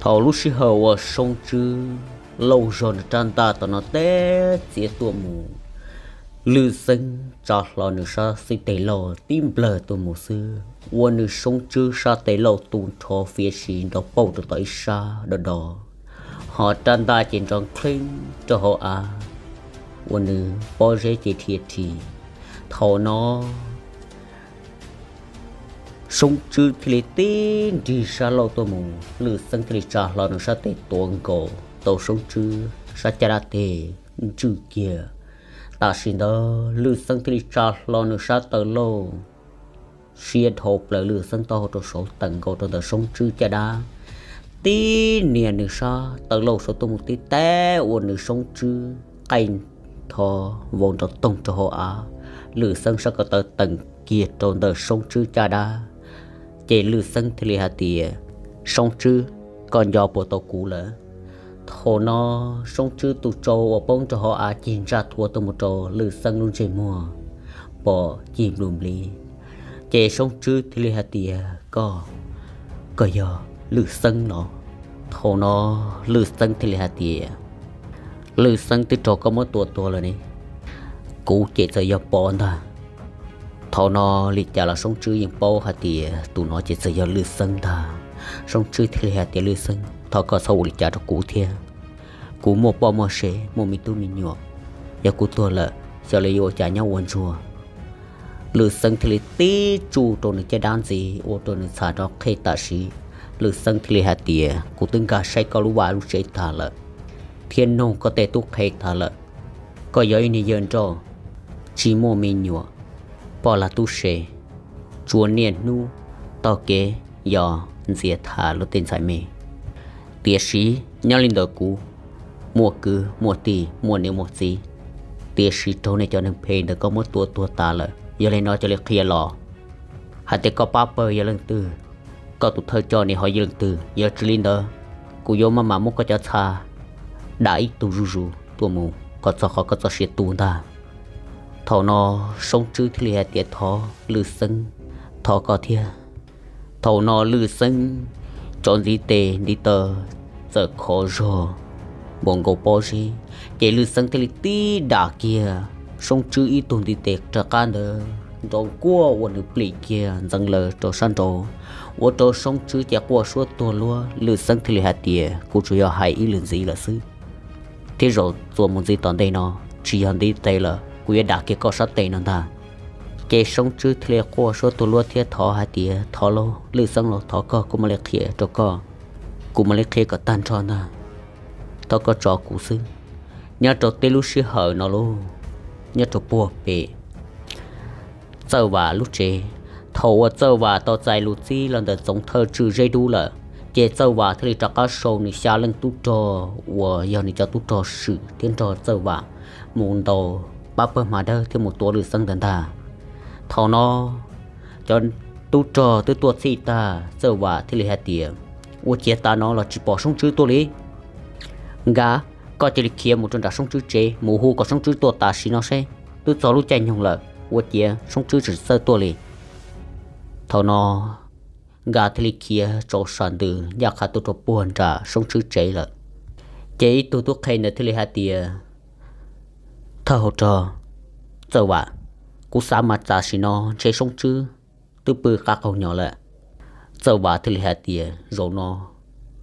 Thaum lub sij hawm uas Soob Tswb lauj zog nws rab ntaj tom no teb txiav tuaj mus, Lwj Xeeb tsa hlo nws sab xib teg lauj tib nplawg tuaj mus xwb, ua nws Soob Tswb sab tes lauj tu nrho fiav si nrov pauj rau tom ib sab do do, ho rab ntaj ces nrov nkeeb rau hauv av, ua nws pob zeb ces dhia rhis. Thaum no Soob Tswb thiaj li tib nrig sab lauj tuaj mus, Lwj Xeeb thiaj li tsa hlo nws sab tes tuav nkaus tau Soob Tswb sab caj dab tes ntswj kiag. Tam sim ntawd Lwj Xeeb thiaj li tsa hlo nws sab taw lauj siab dhau plaws, Lwj Xeeb taub hau rau saud tawm nkaus rau ntawm Soob Tswb caj dab, tib nias nws sab taw lauj saud tuaj mus tib teb ua nws Soob Tswb qaij nrho vau nrov toog rau hauv av. Lwj Xeeb sab ko taw teem kiag rau ntawm Soob Tswb caj dab, ces Lwj Xeeb thiaj li hais tias, Soob Tswb, koj nco puas tau kuv lawm? Thaum no Soob Tswb tus tsau uas poob rau hauv av cig ntsaj thuav tuaj mus rau Lwj Xeeb lub ntsej muag pom cig nplus npliv, ces Soob Tswb thiaj li hais tias, Koj, koj yog Lwj Xeeb los? Thaum no Lwj Xeeb thiaj li hais tias, Lwj Xeeb twb raug koj muab tua tuag lawm ne, kuv ces txawm yog Pov ntag. Thaum no li cas los Soob Tswb yeej paub hais tias tus no ces txawm yog Lwj Xeeb ntag. Soob Tswb thiaj li hais tias, Lwj Xeeb, thov koj txhob ua li cas rau kuv thiab. Kuv muaj poj muaj sev, muaj me tub me nyuam, yog kuv tuag lawm xyov lawv yuav ua cas nyob ua ntsuag. Lwj Xeeb thiaj li tib tsuj rau nws caj dab ntxiv ua rau nws txham rov qhia tam sim. Lwj Xeeb thiaj li hais tias, Kuv twb nkag saib koj lub vaj lub tsev tag lawm, thiab noog koj tej tub qhe tag lawm. Koj yog ib niag yawg nrauj, tsis muaj me nyuam, poj lag tub se, tsuas niaj hnub taug kev yos ntxias tham luag tej ntxhais me. Tiam sis nyob li ntawm kuv, muaj kwv muaj tij, muaj niam muaj txiv, tiam sis raug nej cov neeg phem ntawd koj muab tua tuag tas lawm. Yog li no cia li qhia los hais tias koj pab pawg yog leej twg, koj tus thawj coj nim ho yog leej twg. Yog tsis li ntawd, kuv yuav maj mam muab koj cov txha dam ib tug zuj zus tuaj mus kom txog qhov koj txoj sia tu ntag. Thaum no Soob Tswb thiaj li hais tias, Thov Lwj Xeeb, thov koj thiab. Thaum no Lwj Xeeb tsov ntxiv tes ntiv taw txawm khov zog npaum nkaus pob zeb, ces Lwj Xeeb thiaj li tib dam kiag Soob Tswb ib tug ntiv tes rov qab ntawd nrov nkuaj ua nws plim kiag ntxeev lawm rau sab nraud, ua rau Soob Tswb ces quaj suab tuag luab. Lwj Xeeb thiaj li hais tias, Kuv tsuas yog hais ib lwm ntxiv lawm xwb, thiab zaum txuas mus ntxiv tom ntej no tsis yog ntiv tes lawm, kuv yuav dam kiag koj sab tes no ntag. Ces Soob Tswb thiaj li quaj suab tuag luab thiab thov hais tias, Thov lauj, Lwj Xeeb los, thov koj, kuv mam li qhia rau koj, kuv mam li qhia kom tag nrho ntag. Thov koj tso kuv xwb. Nyob rau tib lub sij hawm no lauj, nyob rau puag pem Txawj Vam lub tsev, thaum uas Txawj Vam tau txais lus txib los ntawm Txoov Thawj Tswj Zeb Dub lawm, ces Txawj Vam thiaj li rov qab sau nws xya leej tub rog uas yog nws cov tub rog swm thiab nrog Txawj Vam mus ntaus pab pawg Hma Dawb thiab mus tua Lwj Xeeb ntawd ntag. Thaum no cov tub rog twb tuaj txhij tag, Txawj Vam thiaj li hais tias, Ua ciav tas no los tsis pom Soob Tswb tuaj li. Nkaj, koj cia li khiav mus rau nram Soob Tswb tsev mus hu kom Soob Tswb tuaj tam sim no seb, twb txog lub caij nyoog lawm, ua ciav Soob Tswb tseem txawj tuaj li. Thaum no Nkaj thiaj li khiav tsaus sam ntws ncaj qha tuaj rau puag nram Soob Tswb tsev lawm. Ces ib tug tub qhe ntawd thiaj li hais tias, Thawj hauv rog Txawj Vam, kuv xav mas tam sim no ntshe Soob Tswb twb pw qab qaug nyo lawm. Txawj Vam thiaj li hais tias, Zaum no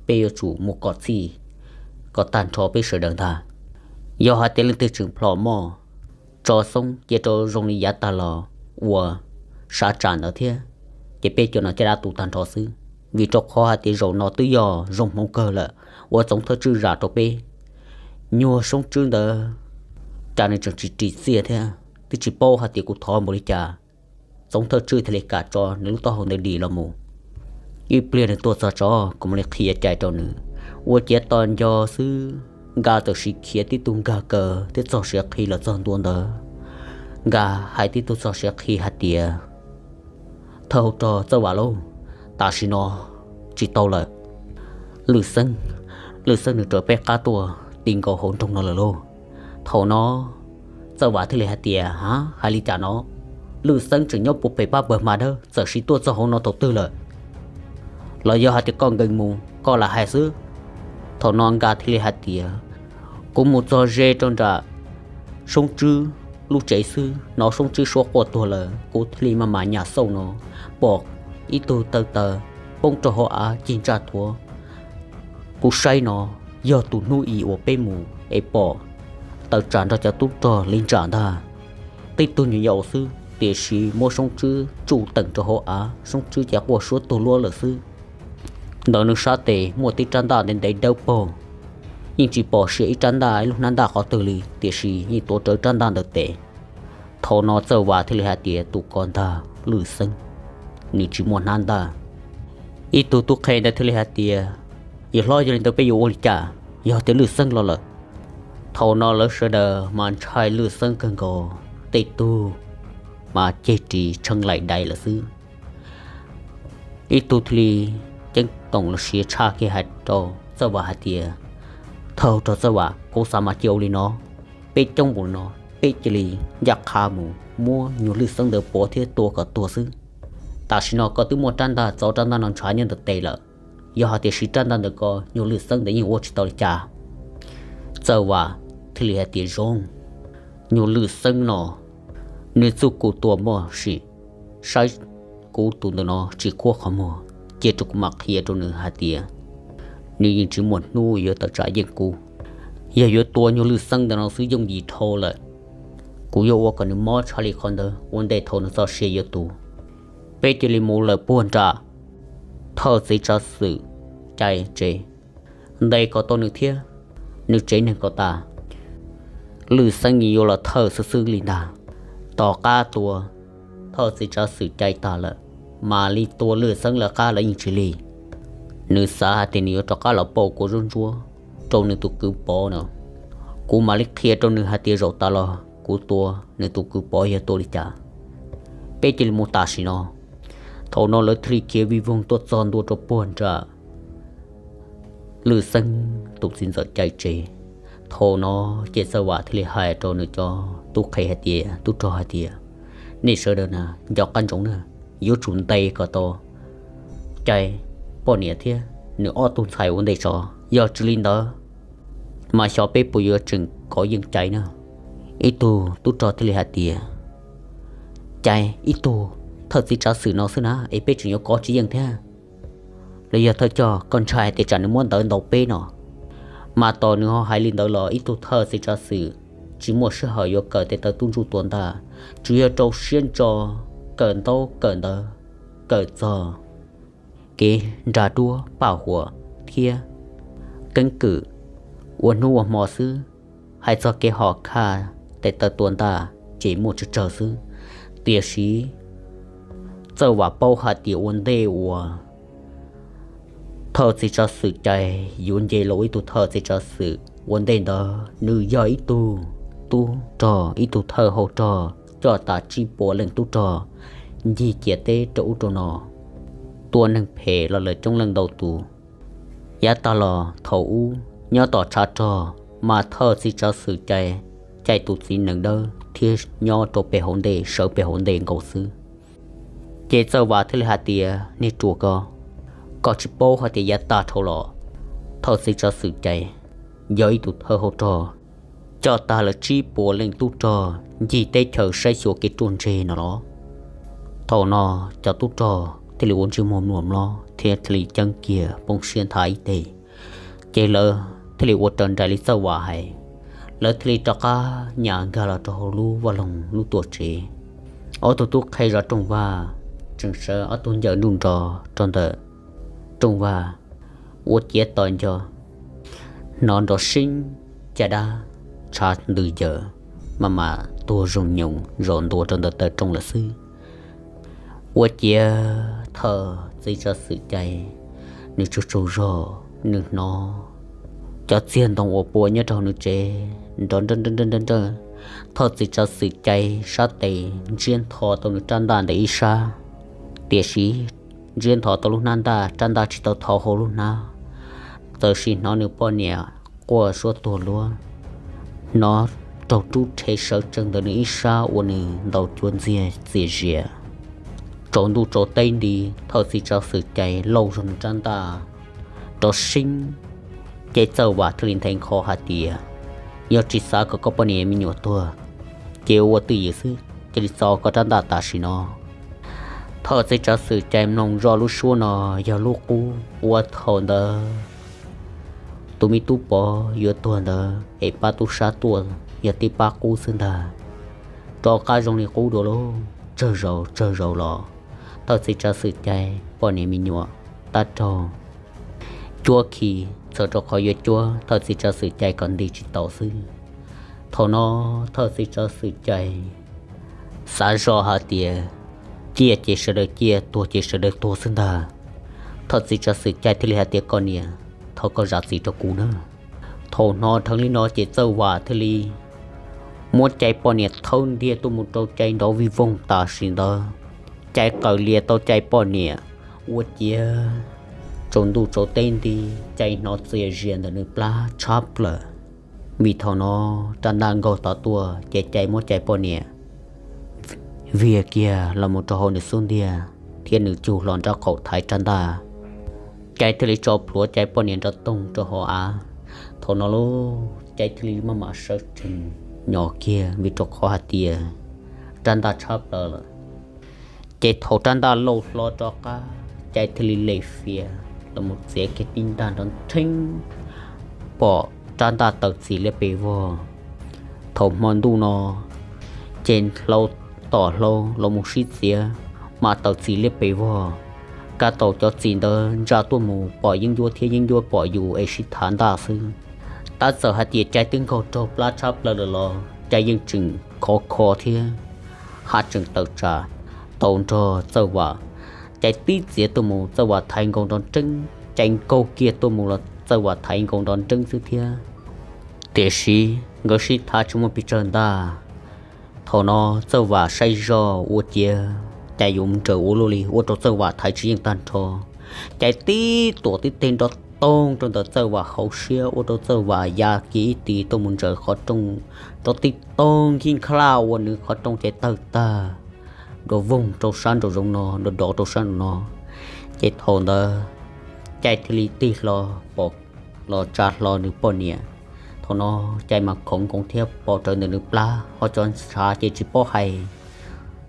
peb yuav tsum mus kom txhij kom tag nrho peb sawv daws ntag. Yog hais tias leej twg tseem plhom moj tso xoob cia rau zoo li yav tag los ua sav tsam ntawd thiab, ces peb cov no caj dab tu tag nrho xwb. Vim rau qhov hais tias zaum no twb yog zoo hmoov kawg lawm uas Txoov Thawj Tswj zam rau peb. Nyuag Soob Tswb ntawd cas nws tseem tsis ris txiaj thiab, twb tsis paub hais tias kuv thov npaum li cas, Txoov Thawj Tswj thiaj li kam tso nws lub taub hau ntawd dim los mus. Ib pliag nws tuaj txog tso kuv mam li qhia cai rau nws. Ua ciav tos nco xwb, Nkaj txawm siv khiav tib tug nkag kaw thiab txog siav qhi los txog ntua ntawd. Nkaj hais tib tug txog siav qhi hais tias, Thawj hauv rog Txawj Vam lauj, tam sim no tsis tau lawm. Lwj Xeeb, Lwj Xeeb nws raws peb qab tuaj ti nkaus hauv nroog no lawm lauj. Thaum no Txawj Vam thiaj li hais tias, Ha, hais li cas no? Lwj Xeeb tseem nyob puag pem pab pawg Hma Dawb, txawm siv tuaj txog hauv no thaum twg lawm? Los yog hais tias koj nkees mus koj lam hais xwb? Thaum no Nkaj thiaj li hais tias, kuv mus txog ze rau nram Soob Tswb lub tsev xwb, hnov Soob Tswb suab quaj tuag lawm, kuv thiaj li maj mam nyas xauj no, pom ib tug taw taw poob rau hauv av cig ntsaj thuav. Kuv saib no yog tus hnub i uas peb mus es pom tawm tsam nrog cov tub rog li ntsam ntag. Tib tug nyuam yaus xwb, tiam sis muab Soob Tswb tsuj teem rau hauv av, Soob Tswb ces quaj suab tuag luab lawm xwb. Ntawm nws sab tes muaj tib rab ntaj ntev ntev dawb paug, yeej tsis pom sia ib rab ntaj ib lub hnab ntaj qhov twg li, tiam sis yeej tuav rawv rab ntaj ntawd tes. Thaum no Txawj Vas thiaj li hais tias, tus ko ntag Lwm Xeeb, nws tsis muaj hnab ntaj. Ib tug tub qhe ntawd thiaj li hais tias, yawg hlob, yog li ntawd peb yuav ua li cas? Yog tias Lwm Xeeb los lawm. Thaum no lawv sawv daws mas ntshai Lwm Xeeb kawg nkaus, tej tug mas ceg ris tshee laim dais lawm xwb. Ib tug thiaj li ceeb toom los sis tshaj kiag hais rau Txawj Vas hais tias, thawj rog Txawj Vas, kuv xav mas cia ua li no, peb coob npaum no, peb cia li ncaj qha mus muab nyuag Lwm Xeeb ntawd pov thiab tua kom tuag xwb. Tam sim no koj twb muaj rab ntaj, txov rab ntaj no ntshav nyob ntawm tes lawm, yog hais tias siv rab ntaj ntawd ko nyuag Lwm Xeeb ntawd yeej ua tsis tau li cas. Txawj Vas thiaj li hais tias, zoo, nyuag Lwm Xeeb no nws txuj kuv tua muaj sim, saib kuv tus ntawm no tsis khuab qhov muag, cia rau kuv mam qhia rau nws hais tias nws yeej tsis muaj hnub yuav tawm tsam yeej kuv. Yog yuav tua nyuag Lwm Xeeb ntawm no xwb yooj yim dhau lawm. Kuv yuav ua kom nws mob tshaj li qhov ntawd ua ntej thaum nws txoj sia yuav tu. Peb cia li mus lawm puag nram thawj txiv tsav xwm Cai tsev, ntes kom tau nws thiab nws tsev neeg kom tas. Lwm Xeeb yeej yuav los thawj xwb xwb li ntag. Tom qab tua thawj txiv tsav xwm Cai tas lawm, mam li tua Lwm Xeeb lawv qab lawv yeej tsis lig. Nws xav hais tias nws yuav rov qab los pauj kua zaub ntsuab rau nws tus kwv Pov no. Kuv mam li qhia rau nws hais tias zaum tas los kuv tua nws tus kwv Pov yog tua li cas. Peb cia li mus tam sim no. Thaum no lawv thiaj li khiav vij voog tuaj txog ntua rau puag nram Lwm Xeeb tus txiv ntxawm Cai tsev. Thaum no ces Txawj Vam thiaj li hais rau nws cov tub qhe hais tias, tub rog hais tias, nej sawv daws na, nco qab ntsoov na, yuav tsum ntes kom tau Cai poj niam thiab nws ob tug ntxhais ua ntej tso. Yog tsis li ntawd mas xyov peb puas yuav tseem kov yeej Cai na. Ib tug tub rog thiaj li hais tias, Cai, ib tug thawj txiv tsav xwm no xwb na es peb tseem yuav kov tsis yeej thiab. Los yog thawj coj koj ntshai hais tias tsam nws muab ntawv ntaus peb no. Mas tos nws ho hais li ntawd los ib tug thawj txiv tsav xwm tsis muaj sij hawm yuav kawm tes taw tub ntsuj tua ntaj, tsuas yog rau siab ntso kawm ntaub kawm ntawv, kawm txog kev nra duab paj huam thiab keeb kwm ua hnub ua hmo xwb. Hais txog kev hom khaj tes taw tua ntaj ces muaj tsawg tsawg xwb. Tiam sis Txawj Vam paub hais tias ua ntej uas thawj txiv tsav xwm Cai yuav nce los ua ib tug thawj txiv tsav xwm ua ntej ntawd nws yog ib tug tub rog, ib tug thawj hau rog coj tas tsib puas leej tub rog ncig ciam teb rau ub rau no, tua neeg phem los lawm coob leej ntau tus. Yav tag los thaum ub nyob tom tshav rog mas thawj txiv tsav xwm Cai caij tus txiv nees dawb thiab nyob rau pem hauv ntej, sawv pem hauv ntej nkaus xwb. Ces Txawj Vam thiaj li hais tias, niag ruam ko, koj tsis paub hais tias yav tag dhau los thawj txiv tsav xwm Cai yog ib tug thawj hau rog coj tag lawm tsib puas leej tub rog ncig teb chaws saib xyuas kev ruaj ntseg no los? Thaum no cov tub rog thiaj li ua ntsej muag mluas mlob thiab thiaj li ceeb kiag poob siab nthav ib teg. Ces lawv thiaj li ua raws nraim li Txawj Vam hais, lawv thiaj li rov qab nyas nkag los rau hauv lub vaj loog lub tuam tsev. Ob tug tub qhe zov rooj vag tseem sawv ob tug ncawm nruj nrov rau ntawm rooj vag, ua ciav tos nco, hnov nrov seeb caj dab tshav ntws yawm maj mam tuag zoog nyoos zaum ntua rau ntawm taw rooj lawm xwb. Ua ciav thawj txiv tsav xwm Cai nws tsaug tsaug zog, nws hnov cov txiag ntoo uas pua nyob rau hauv nws tsev nrov nrawj nrawj nrawj nrawj. Thawj txiv tsav xwm Cai sab tes ntsiab ntho tau nws rab ntaj ntawm ib sab, tiam sis ntsiab ntho tau lub hnab ntaj, rab ntaj tsis tau tho hauv lub hnab. Txawm sim hnov nws poj niam quaj suab tuag luab, hnov raug rub rhe sawv tsees ntawm nws ib sab ua nws ntaus cuav ntxiag txias zias. Tsaus ntuj tsaus teb nti, thawj txiv tsav xwm Cai lauj zog nws rab ntaj, nrov seeb Ces Txawj Vam thiaj li nthe nkho hais tias, yog tsis xav kom koj poj niam me nyuam tuag, ces ua twj ywm xwb, cia li txo koj rab ntaj tam sim no. Thawj txiv tsav xwm Cai mloog zoj lub suab no yog lub qub uas thaum ntawd tus me tub Pov yuav tuag ntawd es pab tub sab tuaj yog tib pab qub xwb ntag. Rov qab zoo li qub dua lauj, tsawg zaus tsawg zaus los thawj txiv tsav xwm Cai poj niam me nyuam tab raug cuab khi txhawm rau qhov yuav cuab thawj txiv tsav xwm Cai kom nti tsis tau xwb. Thaum no thawj txiv tsav xwm Cai xav zoj hais tias, ciaj ces sawv daws ciaj, tuag ces sawv daws tuag xwb ntag. Thawj txiv tsav xwm Cai thiaj li hais tias, koj niam, thov koj zam txim rau kuv na. Thaum hnov dheev li no ces Txawj Vam thiaj li muab Cai poj niam thawb ntiag tuaj mus rau Cai nrov vij voog tam sim ntawd. Cai qaws lias tau Cai poj niam ua ciav tsaus ntuj tsaus teb nti, Cai hnov txias zias ntawm nws plab tshab plaws. Vim thaum no rab ntaj nkaug tod tuaj ces Cai muab Cai poj niam viag kiag los mus rau hauv nws xub ntiag thiab nws cug hlo nraub qaum thaiv rab ntaj. Cai thiaj li tso plhuav Cai poj niam nrov toog rau hauv av. Thaum no lauj, Cai thiaj li maj mam sawv tsees nyos kiag vim rau qhov hais tias rab ntaj tshab plaws lawm. Ces thaum rab ntaj lauj hlo rov qab, Cai thiaj li le fiav los mus txiav kiag tib ntaj nrov nrheeb, pom rab ntaj tawm txim liab pes vog. Thaum hmo ntuj no ces hlau tom hlau los mus sib txiav mas tawm txim liab pes vog. Kaj tau cov txim ntawd ntsa tuaj mus pom yeeb ncuab thiab yeeb ncuab pom yus es sib thav ntaj xwb. Tab txawm hais tias Cai twb nkaug raug plab tshab plaws lawm los Cai yeej tseem khov kho thiab haj tseem tawm tsam tau nrog Txawj Vam. Cai tib txiav tuaj mus Txawj Vam thaiv nkaus nrov nreeb, Cai nkaug kiag tuaj mus los Txawj Vam thaiv nkaus nrov nreeb xwb thiab. Tiam sis nkawd sib thav tsis muaj pes tsawg ntaj. Thaum no Txawj Vam saib zoj ua ciav Cai yuav mus nraws ua luaj li, ua rau Txawj Vam thaiv tsis yeej tag nrho. Cai tib tuam tib teg nrov toog rau ntawm Txawj Vam hauv siab ua rau Txawj Vam ya kiag ib tis tuaj mus ntsaws qhov rooj, nrov tib toog nkig nkhlaj ua nws qhov rooj ces tawg tag dua voog rau sab nraum zoov no, dua dov rau sab nraum no. Ces thaum ntawd Cai thiaj li tig hlo pom los tsa hlo nws poj niam. Thaum no Cai mas khoov nkoos thiab pom rawv ntawm nws plab, ho cov ntshav ces tsis paub hais,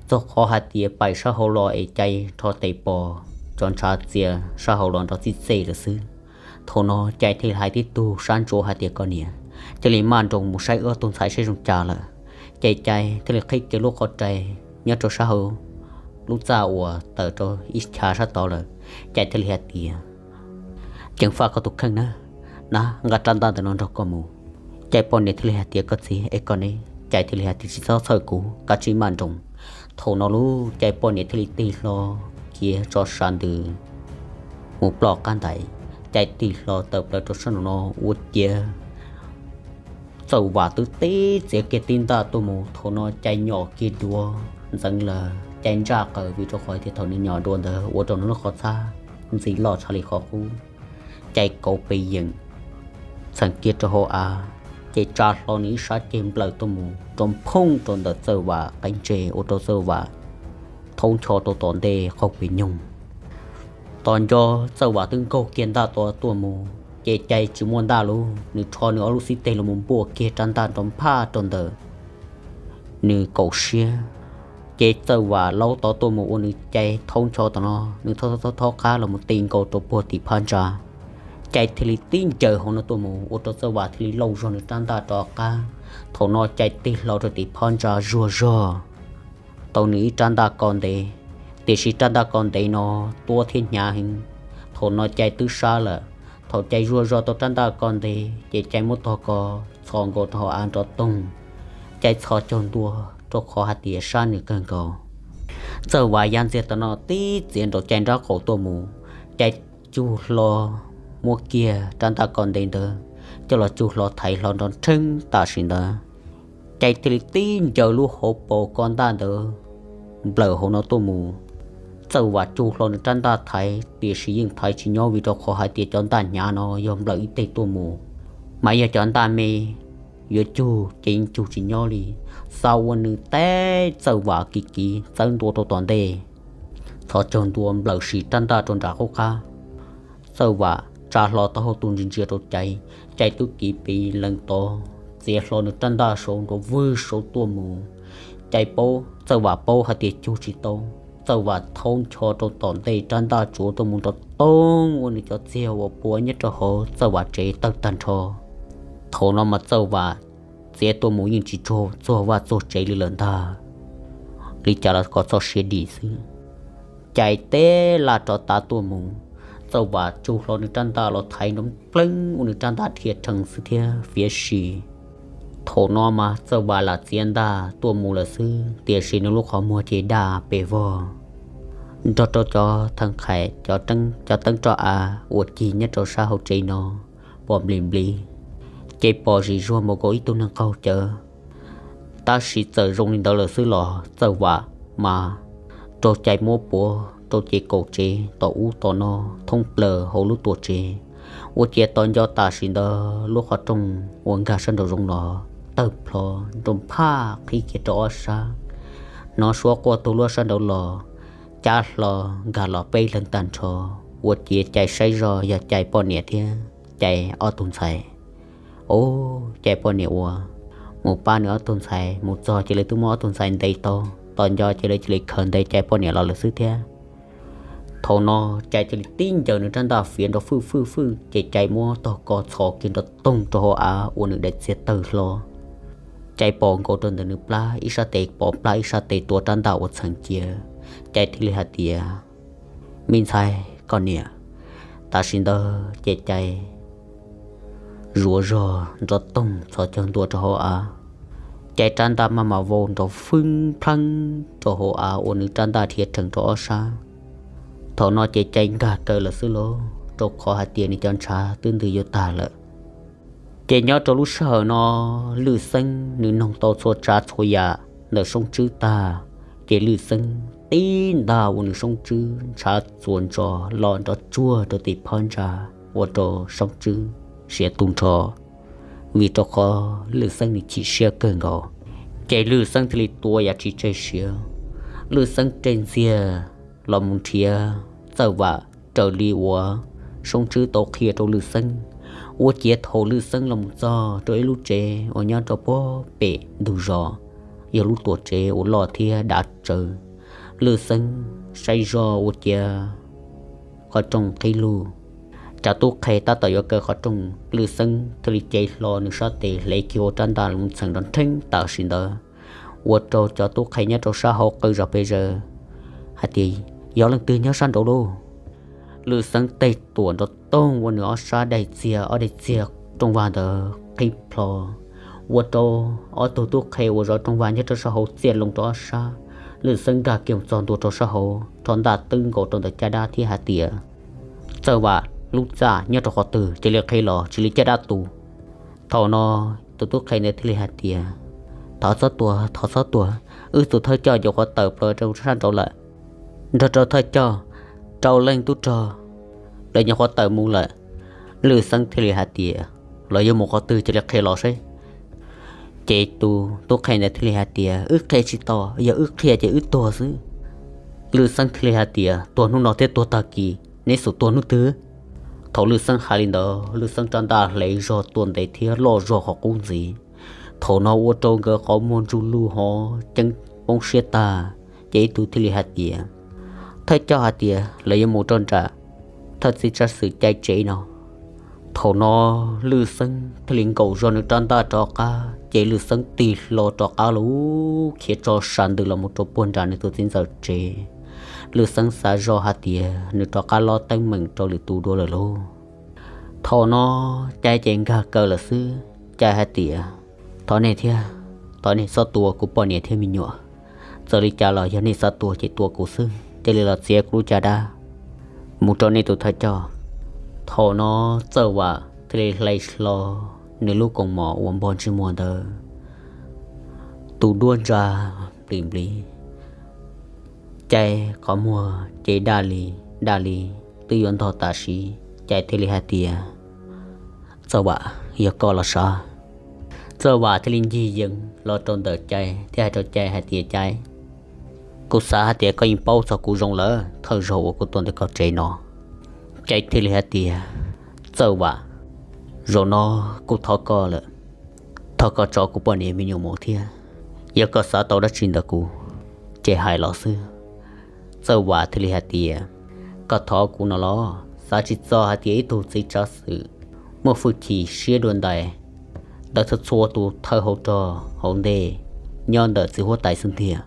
txog qhov hais tias pais sab hauv los es Cai rho tes pos, cov ntshav txias sab hauv los nrov txij txej lawm xwb. Thaum no Cai thiaj li hais tib tug sab ntsuav hais tias, koj niam, cia li maj nroos mus saib ob tug ntxhais saib zoo cas lawm. Ces Cai thiaj li qhib kiag lub qhov rai nyob rau sab hauv lub txaj uas tawm rau ib chav sab tod lawm. Cai thiaj li hais tias, ceev faj koj tus kheej na, na nqa rab ntaj ntawm no nrog koj mus. Cai poj niam thiaj li hais tias, koj txiv es koj ne? Cai thiaj li hais tias, tsis txhob txhawj kuv, kav tsij maj nroos. Thaum no lauj, Cai poj niam thiaj li tig hlo kiag tso sav ntws mus ploj qab ntais. Cai tig hlo tawm plaws rau sab nraum no ua ciav Txawj Vam twb tib txiav kiag tib ntaj tuaj mus. Thaum no Cai nyom kiag duav ntxeev lawm, Cai ntsaj qaws vim rau qhov tias thaum nws nyom dua ntawd ua rau nws lub qhov txhab ntxim loj tshaj li qhov qub. Cai kauv pes yeem txheem kiag rau hauv av, ces tsa hlo nws ib sab ceg nplawm tuaj mus rau phooj rau ntawm Txawj Vam qeeb ntsej ua rau Txawj Vam thaub ncho rau tom ntej qaug pes nyoog. Tos nco Txawj Vam twb nkaug kiag ntaj tod tuaj mus, ces Cai tsis muaj ntaj lauj, nws rho nws ob lub xib teg los mus npuaj kiag rab ntaj nrov nphaj rau ntawm nws kaum siab. Ces Txawj Vam laub tod tuaj mus ua nws Cai thaub ncho tom no, nws thaub thaub thaub qab los mus ti nkaus rau puag tim phab ntsa. Cai thiaj li tib ncaws hauv no tuaj mus ua rau Txawj Vam thiaj li lauj zog nws rab ntaj rov qab. Thaum no Cai tig hlo rau tim phab ntsa zuag zog tau nws ib rab ntaj ko ntev, tiam sis rab ntaj ko ntev no tuab thiab hnyav heev. Thaum no Cai twb sab lawm, thaum Cai zuag zog tau rab ntaj ko ntev ces Cai muab tog ko txhos nkaus rau hauv av nrov toog. Cai txhos caug ntua rau qhov hais tias sab nws kawg nkaus. Txawj Vam ya ntxiag tom no tib txiav nraum Cai nraub qaum tuaj mus, Cai cug hlo muab kiag rab ntaj ko ntev ntawd coj los cug hlo thaiv hlo nrov nrheeb tam sim ntawd. Cai thiaj li tib ncaws lub hauv paus ko ntaj ntawd nplawm hauv no tuaj mus. Txawj Vam cug hlo nws rab ntaj thaiv, tiam sis yeej thaiv tsis nyob vim rau qhov hais tias cov ntaj hnyav no yog nplawm ib teg tuaj mus, mas yog cov ntaj me yuav cug ces yeej cug tsis nyob li. Xav ua nws teb Txawj Vam kiv kiv txawb ntua rau tom ntej, txhos caug ntua nplawm sim rab ntaj rau nram qub qab. Txawj Vam tsa hlo taub hau tu ntsia ntsia rau Cai. Cai tub kiv piv lees tod txiav hlo nws rab ntaj saud nrov vwg saud tuaj mus. Cai paub, Txawj Vam paub hais tias cug tsis tau. Txawj Vam thaub ncho rau tom ntej rab ntaj tsuav tuaj mus nrov toog ua nws cov txiag uas puav nyob rau hauv Txawj Vam tsev tawg tag nrho. Thaum no mas Txawj Vam txiav tuaj mus yeej tsis tsuag txuag vaj txuag tsev li lawm ntag. Li cas los kom txoj sia dim xwb. Cai teb laj rov tav tuaj mus, Txawj Vam tsuj hlo nws rab ntaj los thaiv nrov npleeb ua nws rab ntaj dhia rhees xwb thiab fiav si. Thaum no mas Txawj Vam lam txiav ntaj tuaj mus lawm xwb, tiam sis nws lub qhov muag ces daj pes vog, nrog rau cov theev qhais, cov teeb roj av uas cig nyob rau sab hauv tsev no pom nplis nplis, ces pom zim zuag npaum nkaus ib tug neeg qaug cawv. Tab sis txawm zoo li ntawd lawm xwb los Txawj Vam mas raug Cai muab puav rau ces kaum tsev tom ub tom no thoob plaws hauv lub tuam tsev. Ua ciav tos nco tam sim ntawd lub qhov rooj uas nkag sab nraum zoov los tawg plho nrov phaj qhib kiag rau ob sab, hnov suab quaj tug lub sab nraud los cab hlo nkag los peb leeg tag nrho. Ua ciav Cai saib zoj yog Cai poj niam thiab Cai ob tug ntxhais. Ub, Cai poj niam uas mus pab nws ob tug ntxhais mus txog ces lawv twb muab ob tug ntxhais ntes tau, tos nco ces lawv cia li khaws ntes Cai poj niam los lawm xwb thiab. Thaum no Cai cia li tib ncaws nws rab ntaj fiav nrov fwj fwj fwj ces Cai muab tog ko txhos kiag nrov toog rau hauv av ua nws daim txiag tawg hlo. Cai pom nkaus rau ntawm nws plab ib sab tes, pom plab ib sab tes, tua rab ntaj ua txheem cia. Cai thiaj li hais tias, me ntxhais, koj niam. Tam sim ntawd ces Cai zuav zog nrov toog txhos caug ntua rau hauv av. Cai rab ntaj maj mam vau nrov fwj fwj rau hauv av ua nws rab ntaj dhia rhees rau ob sab. Thaum no ces Cai nkag kaw lawm xwb lauj, rau qhov hais tias nws cov ntshav twb ntws yuav tag lawm. Ces nyob rau lub sij hawm no Lwj Xeeb nws noog tau txhua tsav txhua yam ntawm Soob Tswb tag, ces Lwj Xeeb tib ntaj ua nws Soob Tswb ntshav txuas ntsos los nrov tsuag rau tim phab ntsa, ua rau Soob Tswb siav tu nrho, vim rau qhov Lwj Xeeb nws chim siab kawg nkaus. Ces Lwj Xeeb thiaj li tua yam tsis tseg siav, Lwj Xeeb reg ntxiag los mus nrhiav Txawj Vam raws li uas Soob Tswb tau qhia rau Lwj Xeeb. Ua ciav thaum Lwj Xeeb los mus txog rau ib lub tsev uas nyob rau puag pem ntug zos, yog lub tuam tsev uas loj thiab dav tsawv. Lwj Xeeb saib zoj ua ciav qhov rooj qhib lug, cov tub qhe tab tom yuav kaw qhov rooj, Lwj Xeeb thiaj li cev hlo nws sab tes hle kiag ua rab ntaj los txheem nrov nrheeb tam sim ntawd, ua rau cov tub qhe nyob rau sab hauv qw zom pes zaws hais tias, yog leej twg nyob sab nraud lauj? Lwj Xeeb tej tuam nrov toog ua nws ob sab daim txiag, ob daim txiag rooj vag ntawd qhib plho, ua rau ob tug tub qhe uas zov rooj vag nyob rau sab hauv txiaj loo rau ob sab. Lwj Xeeb nkag kiag txog ntua rau sab hauv, rho ntaj twb nkaus rau ntawm caj dab thiab hais tias, Txawj Vam lub txaj nyob rau qhov twg, cia li qhia los, tsis li caj dab tu. Thaum no tus tub qhe ntawd thiaj li hais tias, thov txhob tua, thov txhob tua, wb tus thawj coj nyuam qhuav tawm plaws rau sab nraud lawm, nrog rau thawj coj rau leej tub rog, lawv nyuam qhuav tawm mus lawm. Lwj Xeeb thiaj li hais tias, los yuav mus qhov twg, cia li qhia los seb. Ces tus tub qhe ntawd thiaj li hais tias, wb qhia tsis tau, yog wb qhia ces wb tuag xwb. Lwj Xeeb thiaj li hais tias, tuag hnub no thiab tuag tag kis, neb xum tuag hnub twg? Thaum Lwj Xeeb hais li ntawd, Lwj Xeeb rab ntaj hle zog tuaj ntev thiab loj zog qhov qub ntxiv. Thaum no ua rau nkawd qhov muag ntsuj lug hov ceeb poob siab tag. Ces ib tug thiaj li hais tias, thawj coj hais tias lawv yuav mus rau nram thawj txiv tsab xwm cai tsev no. Thaum no Lwj Xeeb thiaj li nkaum zog nws rab ntaj rov qab, ces Lwj Xeeb tig hlo rov qab los khiav tso sas ntws los mus rau puag nram nws tus txiv ntxawm tsev. Lwj Xeeb xav zoj hais tias nws rov qab lob teeb meem rau lwm tus dua lawm lauj. Thaum no Cai ces nkag kaw lawm xwb, Cai hais tias, thov nej thiab, thov nej txhob tua kuv poj niam thiab me nyuam. Txawm li cas los yog nej xav tua ces tua kuv xwb, cia li los txiav kuv lub caj dab mus rau nej tus thawj coj. Thaum no Txawj Vam thiaj li hle hlo nws lub koos mom uas npog ntsej muag ntawd, tus duab ntsa nplis nplis. Cai qhov muag ces daj li daj li, twb yuav ntog tam sim, Cai thiaj li hais tias, Txawj Vam, yog koj los sav? Txawj Vam thiaj li ncig yees los rau ntawm Cai thiab hais rau Cai hais tias, Cai, kuv xav hais tias koj yeej paub txog kuv zoo lawm, thawj zaug uas kuv tuaj ntawm koj tsev no. Cai thiaj li hais tias, Txawj Vam, zaum no kuv thov koj lawm, thov koj tso kuv poj niam me nyuam mus thiab. Yog koj xav tau dab tsi ntawm kuv, ces hais los xwb. Txawj Vam thiaj li hais tias, koj thov kuv no los xav tsis txog hais tias ib tug txiv tsav xwm muaj hwj chim siab dua ntais ntawm txhua txhua tus thawj hauv rog hauv ntej nyob ntawm txiv huab tais xwb ntiag.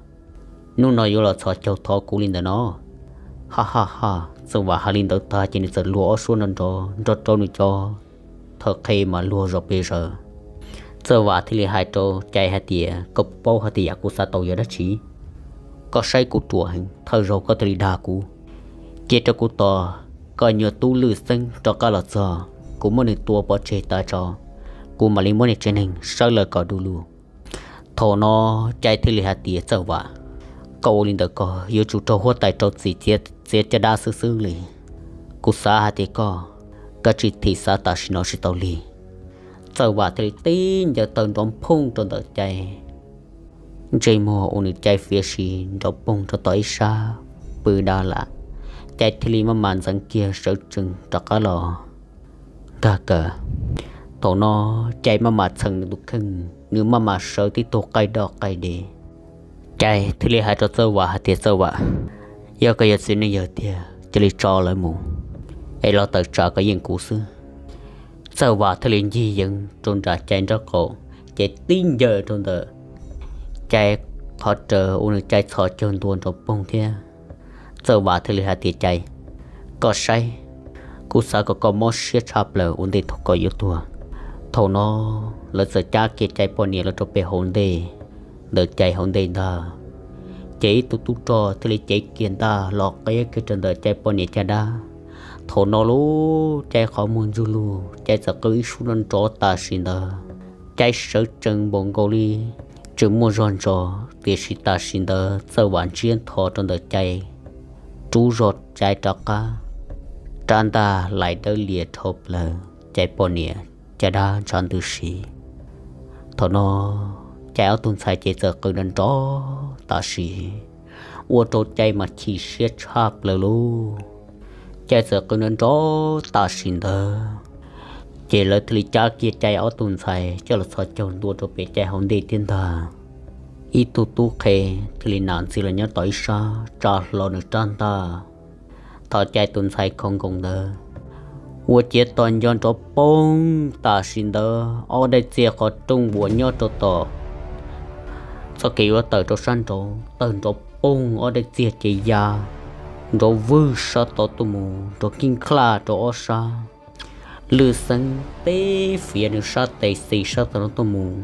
Hnub no yuav los txhos caug thov kuv li ntawm no. Ha ha ha, Txawj Vam hais li ntawd tag ces nws txawm luag ob suab nrov nrov nrog rau nws cov thawj qhe mas luag zom pes zaws. Txawj Vam thiaj li hais rau Cai hais tias, koj paub hais tias yam kuv xav tau yog dab tsi? Koj saib kuv ruam heev, thawj zaug koj thiaj li dag kuv. Cia rau kuv tos koj nyuag tub Lwj Xeeb rov qab los txog, kuv muab nws tua pov tseg tas tso, kuv mam li muab niag tsev neeg sawv lawm kom du lug. Thaum no Cai thiaj li hais tias, Txawj Vam, koj ua li ntawd koj yuav tsum raug huab tais rau txim txiav caj dab xwb xwb li. Kuv xav hais tias koj kav tsij thim xav tam sim no tsis tau li. Txawj Vam thiaj li tib ncaws taw nrov phooj rau ntawm Cai, ntsej muag ua nws Cai fiav si nrov poog rau tom ib sab pw dab lam. Cai thiaj li maj mam ntxeev kiag sawv tsees rov qab los nkag kawm. Thaum no Cai maj mam txheem nws tus kheej, nws maj mam sawv tib tug qaij doj qaij dev. Cai thiaj li hais rau Txawj Vam hais tias, Txawj Vam, yog koj yog txiv neej yawg tiag cia li tso lawv mus, es los tawm tsam kov yeej kuv xwb. Txawj Vam thiaj li ncig yeev rau nram Cai nraub qaum, ces tib ncaws rau ntawm Cai qhov raws ua nws Cai txhos caug ntua nrov poog thiab. Txawj Vam thiaj li hais tias, Cai, koj saib, kuv xav kom koj mob siab tshaj plaws ua ntej thaum koj yuav tuag. Thaum no lawv txawm cab kiag Cai poj niam los rau pem hauv ntej, ntawm Cai hauv ntej ntag. Ces ib tug tub rog thiaj li cev kiag ntaj los qiab kiag rau ntawm Cai poj niam caj dab. Thaum no lub Cai qhov muag ntsug lug, Cai txawm qw ib suab nrov nrov tam sim ntawd. Cai sawv tsees npaum nkaus li tseem muaj zog ntsos, tiam sis tam sim ntawd Txawj Vam ntsiab ntho rau ntawm Cai, rub zog Cai rov qab, rab ntaj lais dawb lias dhau plaws Cai poj niam caj dab ntshav ntws si. Thaum no Cai ob tug ntxhais ces txawm qw nrov nrov tam sim, ua rau Cai mas chim siab tshaj plaws lauj. Cai txawm qw nrov nrov tam sim ntawd, ces lawv thiaj li cab kiag Cai ob tug ntxhais coj los txhos caug ntua rau pem Cai hauv ntej thiab ntag. Ib tug tub qhe thiaj li nam ntxiv los nyob tom ib sab tsa hlo nws rab ntaj. Thaum Cai tus ntxhais khoov nkoos ntawd ua ciav tos nco nrov poog tam sim ntawd, ob daim txiag qhov rooj uas nyob rau tom txoj kev yuav tawm rau sab nraud tawg nrov poog, ob daim txiag ces ya nrov vwg sab tod tuaj mus nrov kij khlaj rau ob sab. Lwj Xeeb teb fiav nws sab tes xis sab tod no tuaj mus,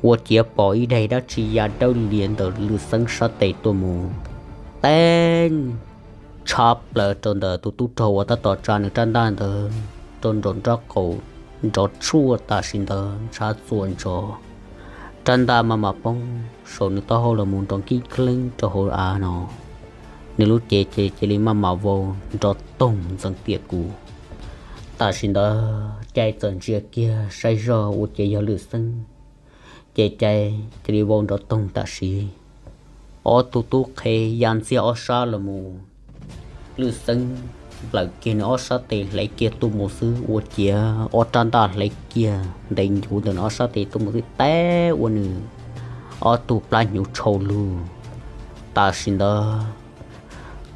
ua ciav pom ib daim dab tsi ya dawb lias ntawm Lwj Xeeb sab tes tuaj mus, teeb tshab plaws rau ntawm tus tub rog uas tab tom tsa nws rab ntaj ntawd rau nraum nraub qaum, nrov tshuaj tam sim ntawd ntshav txuas ntsos. Rab ntaj maj mam poob saum nws taub hau los mus nrov kib kheeb rau hauv av no, nws lub cev ces cia li maj mam vau nrov toog ntxeev tiam kus. Tam sim ntawd Cai txawm ntsia kiag saib zoj ua ciav yog Lwj Xeeb, ces Cai cia li vau nrov toog tam sim. Ob tug tub qhe ya ntxiag ob sab los mus, Lwj Xeeb nplawm kiag nws ob sab tes hlais kiag tuaj mus xwb ua ciav ob rab ntaj hlais kiag ntev ncuv ntawm nws ob sab tes tuaj mus xwb teb ua nws ob tug plab hnyuv tshau lug. Tam sim ntawd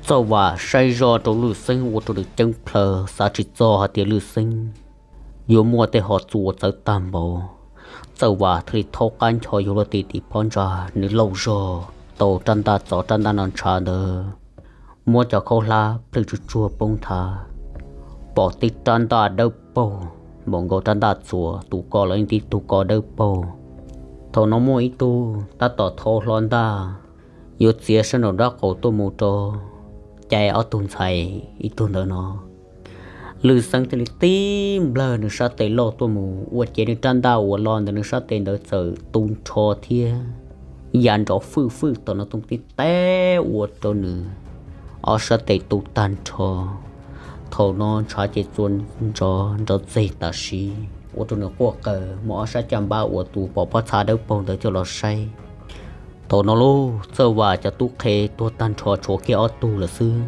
Txawj Vam saib zoj rau Lwj Xeeb ua rau nws ceeb plhaw, xav tsis txog hais tias Lwj Xeeb yuav muaj tej hom txuas txawv tag npaum. Txawj Vam thiaj li thaub qab ncho yuav luag tim tim phab ntsa, nws lauj zog tau rab ntaj txov rab ntaj no ntshav ntawd, muab cov khaub hlab plhws tsuj tsuag poob thav, pom tib rab ntaj dawb paug, npaum nkaus rab ntaj txuas tus ko los yeej tib tug ko dawb paug. Thaum no muaj ib tug tab tom thau hlo ntaj yuav txiav sab nraum nraub qaum tuaj mus rau Cai ob tug ntxhais ib tug ntawd no. Lwj Xeeb thiaj li tib nplawg nws sab tes loj tuaj mus ua ciav nws rab ntaj uas lo ntawm nws sab tes ntawd txawm tu nrho thiab ya nrov fwj fwj tom no tib teb ua rau nws ob sab tes tu tag nrho. Thaum no ntshav ces txuas ntsos nrov txeg tam sim ua rau nws quaj qw muab ob sab caj npab uas tus pom pob txha dawb paug ntawd coj los saib. Thaum no lauj, Txawj Vam cov tub qhe tuag tag nrho tshuav kiag ob tug lawm xwb.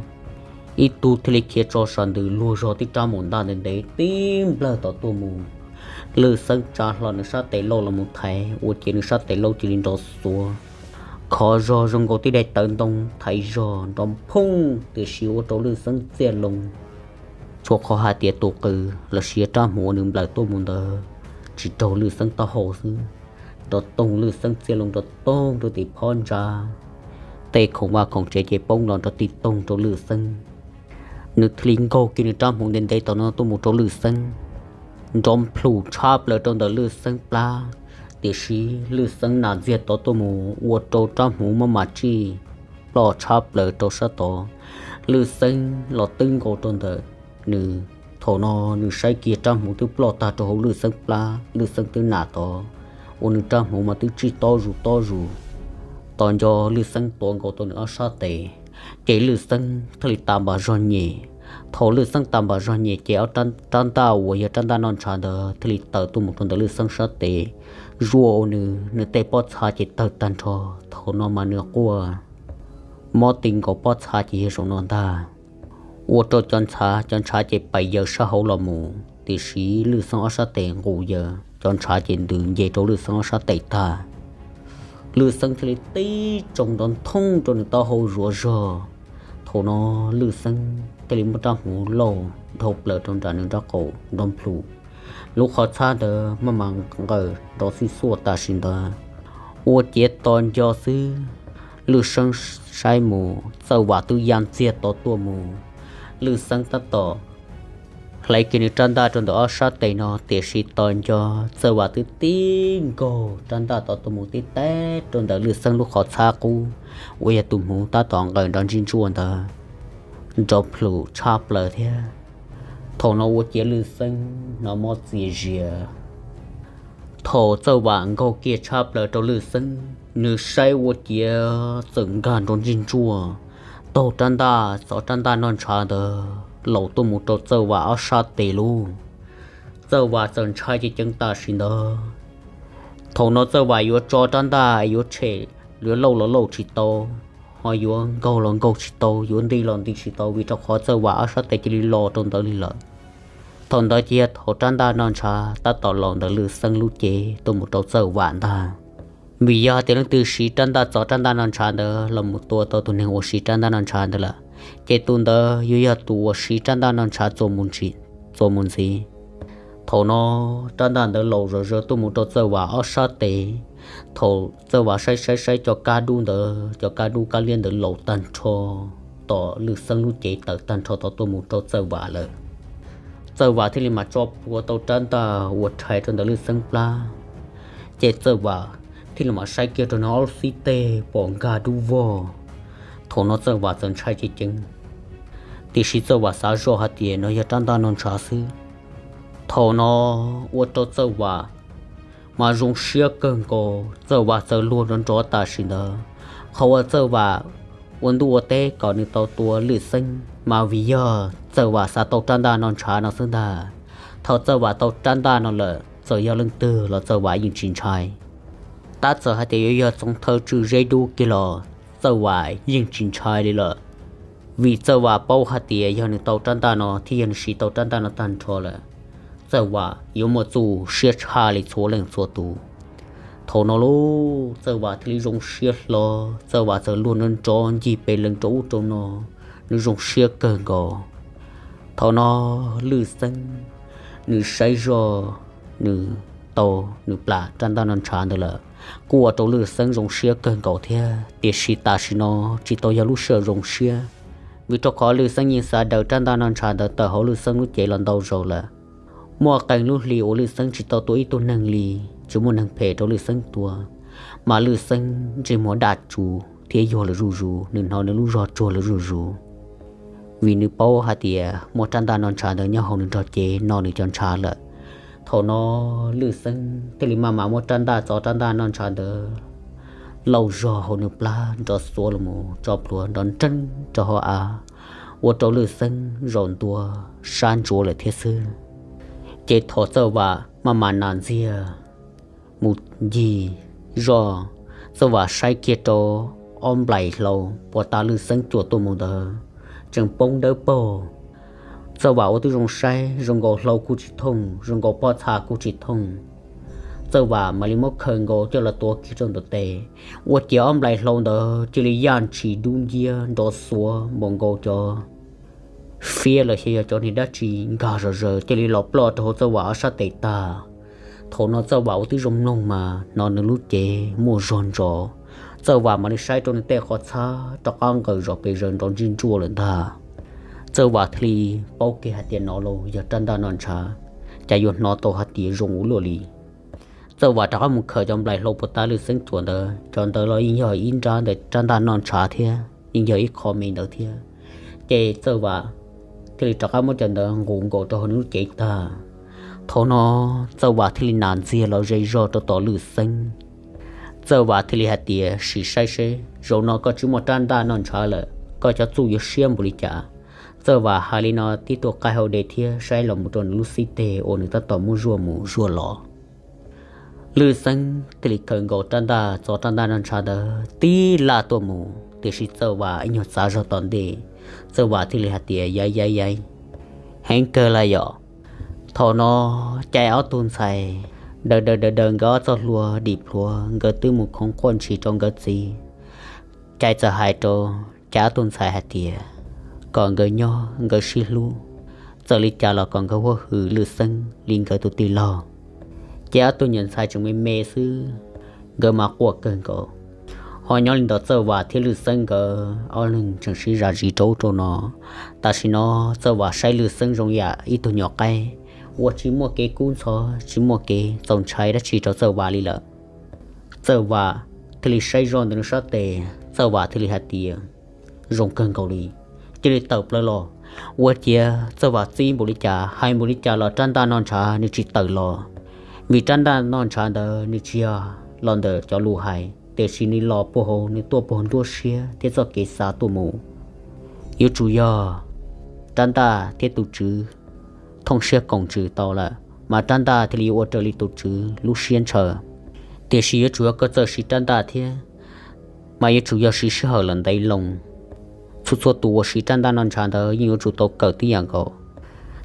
Ib tug thiaj li khiav tso sas ntws luag zog tib rab mus ntaj ntev ntev tib nplawg tom tuaj mus. Lwj Xeeb tsa hlo nws sab tes laug los mus thaiv ua ciav nws sab tes laug cia li nrov xuav khov zog zoo nkaus tib daim tawv ntoo thaiv zog nrov phooj, tiam sis ua rau Lwj Xeeb txiaj loo. Tsuas qhov hais tias tus qws los sis rab hmuv uas nws nplawm tuaj mus ntawd tsis raug Lwj Xeeb taub hau xwb, nrov toog Lwj Xeeb txiaj loo nrov toog rau tim phab ntsa. Tej khoom vaj khoom tsev ces poob los nrov tig toog rau Lwj Xeeb. Nws thiaj li nkaug kiag nws rab hmuv ntev ntev tom no tuaj mus rau Lwj Xeeb, nrov nplhum tshab plaws rau ntawm Lwj Xeeb plab. Tiam sis Lwj Xeeb nam ntxiag tod tuaj mus ua rau rab hmuv maj mam tsij ploj tshab plaws rau sab tod. Lwj Xeeb los twb nkaus rau ntawm nws. Thaum no nws saib kiag rab hmuv twb ploj tag rau hauv Lwj Xeeb plab, Lwj Xeeb twb nam tod, ua nws rab hmuv mas twb tsij tob zus tob zus. Tos nco Lwj Xeeb tuav nkaus tau nws ob sab tes, ces Lwj Xeeb thiaj li tas npam zog nyem. Thaum Lwj Xeeb tas npam zog nyem ces ob rab ntaj uas yog rab ntaj noj ntshav ntawd thiaj li tawm tuaj mus rau ntawm Lwj Xeeb sab tes, zuaj ua nws, nws tej pob txha ces tawg tag nrho. Thaum no mas nws quaj mob ti nkaus pob txha ces yog zaum no ntag. Ua rau cov ntshav, cov ntshav ces pais yaws sab hauv los mus, tiam sis Lwj Xeeb ob sab tes nqus yaws, cov ntshav ces ntws nce rau Lwj Xeeb ob sab tes tag. Lwj Xeeb thiaj li tib tsoom nrov nthoob rau nws taub hau zuav zog. Thaum no Lwj Xeeb thiaj li muab rab hmuv lauj dhau plaws rau nram nws nraub qaum nrov nplhum. Lub qhov txhab ntawd maj mam nqawm nrov xij xuaj tam sim ntawd, ua ciav tos nco xwb, Lwj Xeeb saib mus Txawj Vam twb ya ntxiag tod tuaj mus. Lwj Xeeb tab tom hlais kiag nws rab ntaj rau ntawm ob sab tes no, tiam sis tos nco Txawj Vam twb tib nkaug rab ntaj tod tuaj mus tib teb rau ntawm Lwj Xeeb lub qhov txhab qub uas yog tus hmuv tab tom nqawm nrov ntsij ntsuaj ntawd nrov nplhum tshab plaws thiab. Thaum no ua ciav Lwj Xeeb hnov mob txias zias. Thaum Txawj Vam nkaug kiag tshab plaws rau Lwj Xeeb, nws saib ua ciav txawm nkag nrov ntsij ntsuaj, taug rab ntaj txov rab ntaj noj ntshav ntawd laus tuaj mus rau Txawj Vam ob sab tes lub. Txawj Vam txawm ntshai ceev ceev tam sim ntawd. Thaum no Txawj Vam yuav tso rab ntaj yuav tshem, yuav lauj los lauj tsis tau, ho yuav nkaug los nkaug tsis tau, yuav nti los nti tsis tau, vim rau qhov Txawj Vam ob sab tes cia li los rau ntawd li lawm. Thaum ntawd cia thaum rab ntaj noj ntshav tab tom laus ntawm Lwj Xeeb lub cev tuaj mus rau Txawj Vam ntag. Vim yog tias leej twg siv rab ntaj txov rab ntaj noj ntshav ntawd los mus tua tau tus neeg uas siv rab ntaj noj ntshav ntawd lawm, ces tus ntawd yuav yog tus uas siv rab ntaj noj ntshav txuas mus ntxiv. Thaum no rab ntaj ntawd laus zom zaws tuaj mus rau Txawj Vam ob sab tes. Thaum Txawj Vam saib saib saib cov kab dub ntawd, cov kab dub kab liab ntawd laus tag nrho, tom Lwj Xeeb lub cev tawm tag nrho tod tuaj mus rau Txawj Vam lawm. Txawj Vam thiaj li mam tso plhuav tau rab ntaj uas rhais rau ntawm Lwj Xeeb plab, ces Txawj Vam thiaj li mam saib kiag rau nws ob lub xib teg pom nkag dub vog. Thaum no Txawj Vam txawm ntshai ceev ceev, tiam sis Txawj Vam xav zoj hais tias no yog rab ntaj noj ntshav xwb. Thaum no ua rau Txawj Vam mas zoo siab kawg nkaus, Txawj Vam txawm luag nrov nrov tam sim ntawd. Qhov uas Txawj Vam ua ntuj ua teb kom nws tau tua Lwj Xeeb mas vim yog Txawj Vam xav tau rab ntaj noj ntshav no xwb ntag. Thaum Txawj Vam tau rab ntaj no lawm, txawm yog leej twg los Txawj Vam yeej tsis ntshai. Tab txawm hais tias yuav yog Txoov Thawj Tswj Zeb Dub kiag los Txawj Vam yeej tsis ntshai li lawm, vim Txawj Vam paub hais tias yog nws tau rab ntaj no thiab yog nws siv tau rab ntaj no tag nrho lawm, Txawj Vam yuav muaj txuj siab tshaj li txhua leej txhua tus. Thaum no lauj, Txawj Vam thiaj li zoo siab hlo, Txawj Vam txawm luag nrov nrov ncig pes lees rau ub rau no, nws zoo siab kawg nkaus. Thaum no Lwj Xeeb nws saib zoj, nws tau nws plam rab ntaj noj ntshav ntawd lawm, kuj ua rau Lwj Xeeb zoo siab kawg nkaus thiab. Tiam sis tam sim no tsis tau yog lub sij hawm zoo siab, vim rau qhov Lwj Xeeb yeej xav daws rab ntaj noj ntshav ntawd tawm hauv Lwj Xeeb lub cev los ntau zaus lawm. Muaj qee lub hli uas Lwj Xeeb tsis tau tua ib tug neeg li, tsis muaj neeg phem rau Lwj Xeeb tua, mas Lwj Xeeb ntsej muag daj tsuv thiab yuag lawm zuj zus, nws hnov nws lub zog tsuag lawm zuj zus, vim nws paub hais tias muaj rab ntaj noj ntshav ntawd nyob hauv nws nrog cev no nws cov ntshav lawm. Thaum no Lwj Xeeb thiaj li maj mam muab rab ntaj txov rab ntaj noj ntshav ntawd lauj zog hauv nws plab nrov xuav los mus tso plhuav nrov nreeb rau hauv av, ua rau Lwj Xeeb zaum ntua sab ntsuav lawm thiab xwb. Ces thaum Txawj Vam maj mam nas ntxiag mus ncig zoj, Txawj Vam saib kiag rau ob nplaim hlau puas tas Lwj Xeeb cuam tuaj mus ntawd, tseem poob dawb paug. Txawj Vam ua tib zoo saib, zoo nkaus hlau kuj tsis thooj, zoo nkaus pob txha kuj tsis thooj. Txawj Vam mam li muab khaws nkaus coj los tuav kiag rau ntawm tes, ua ciav ob nplais hlau ntawd cia li yaj ntshis dub nciab nrov xuav npaum nkaus cov fiab los xyov yog cov niag dab tsi nkag zom zaws cia li los ploj rau hauv Txawj Vam ob sab tes tag. Thaum no Txawj Vam ua tib zoo mloog mas hnov nws lub cev muaj zog ntsos. Txawj Vam mam li saib rau nws tej qhov txhab rov qab nqawm zom pes zaws nrov ntsij ntsuaj lawm ntag. Txawj Vam thiaj li paub kiag hais tias no los yog rab ntaj noj ntshav, cas yuav hnov tau hais tias zoo ua luaj li. Txawj Vam rov qab mus khaws cov nplais hlau puas ta Lwj Xeeb txuas ntawd, cov ntawd los yeej yog ib nrab ntawm rab ntaj noj ntshav thiab yeej yog ib qho me ntawd thiab. Ces Txawj Vam thiaj li rov qab muab cov ntawd nqus nkaus rau hauv nws lub cev tag. Thaum no Txawj Vam thiaj li nas ntxiag los ze zog rau tom Lwj Xeeb. Txawj Vam thiaj li hais tias sim saib seb zaum no koj tsis muaj rab ntaj noj ntshav lawm, koj cov txuj yuav siab npaum li cas. Txawj Vam hais li no tib tug qaij hau de thiab saib los mus rau nws lub xib teg uas nws tab tom muab zuaj mus zuaj los. Lwj Xeeb thiaj li khaws nkaus rab ntaj txov rab ntaj noj ntshav ntawd tib laj tuaj mus, tiam sis Txawj Vam ib nyuag txav zog tom ntej. Txawj Vam thiaj li hais tias yaiv yaiv yaiv, heev kawg lawm yom. Thaum no Cai ob tug ntxhais daws daws daws daws nkawd ob txoj hlua dim plhuav, nkawd twb mus khoov quaj ntshis rau nkawd txiv. Cai txawm hais rau Cai ob tug ntxhais hais tias kom nkawd nyob nkawd sib hlub, txawm li cas los kom nkawd huab hwm Lwj Xeeb li nkawd tus tij laug. Ces ob tug nyuam ntxhais tseem me me xwb, nkawd mas quaj kawg nkaus. Ho nyob li ntawd Txawj Vam thiab Lwj Xeeb nkawd ob leeg tseem sib zam zis rau ub rau no. Tam sim no Txawj Vam saib Lwj Xeeb zoo yam ib tug nyuam qaib uas tsis muaj kev kub ntxhov tsis muaj kev txaus ntshai dab tsi rau Txawj Vam li lawm. Txawj Vam thiaj li saib zoj ntawm nws sab tes, Txawj Vam thiaj li hais tias zoo kawg nkaus li, cia li tawm plaws los. Ua ciav Txawj Vam txib npaum li cas hais npaum li cas los rab ntaj noj ntshav nws tsis tawm los, vim rab ntaj noj ntshav ntawd nws tsis yog los ntawm cov lus hais, tiam sis nws los puag hauv nws tuaj puag nruab siab thiab txoj kev xav tuaj mus. Yuav tsum yog rab ntaj thiab tus tswv thooj siab koom tswm tau lawm, mas rab ntaj thiaj li yuav ua raws li tus tswv lub siab ntshaw. Tiam sis yuav tsum yog koj txawj siv rab ntaj thiab, mas yuav tsum yog siv sij hawm lawm ntev loo. Txhua txhua tus uas siv rab ntaj noj ntshav ntawd yeej yuav tsum tau kawm tib yam nkaus.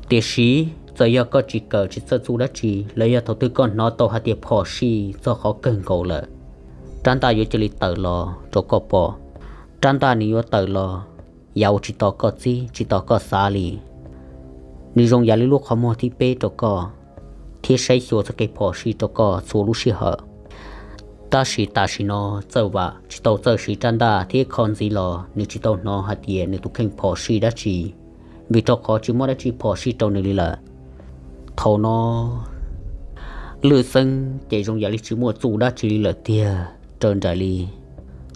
Tiam sis txawm yog koj tsis kawm tsis txawj txuj dab tsi los yog thaum twg koj hnov tau hais tias phom sij txog qhov kawg nkaus lawm, rab ntaj yuav cia li tawm los rau koj pom. Rab ntaj nws yuav tawm los yav uas tsis tos koj txib tsis tos koj xav li. Nws zoo yam li lub qhov muag thib peb rau koj, thiab saib xyuas txoj kev phom sij rau koj txhua lub sij hawm. Tab sis tam sim no Txawj Vam tsis tau txawj siv rab ntaj thiab kho ntxiv los nws tsis tau hnov hais tias nws tus kheej phom sij dab tsi, vim rau qhov tsis muaj dab tsi phom sij rau nws li lawm. Thaum no Lwj Xeeb ces zoo yam li tsis muaj txuj dab tsi li lawm tiag. Raws nraim li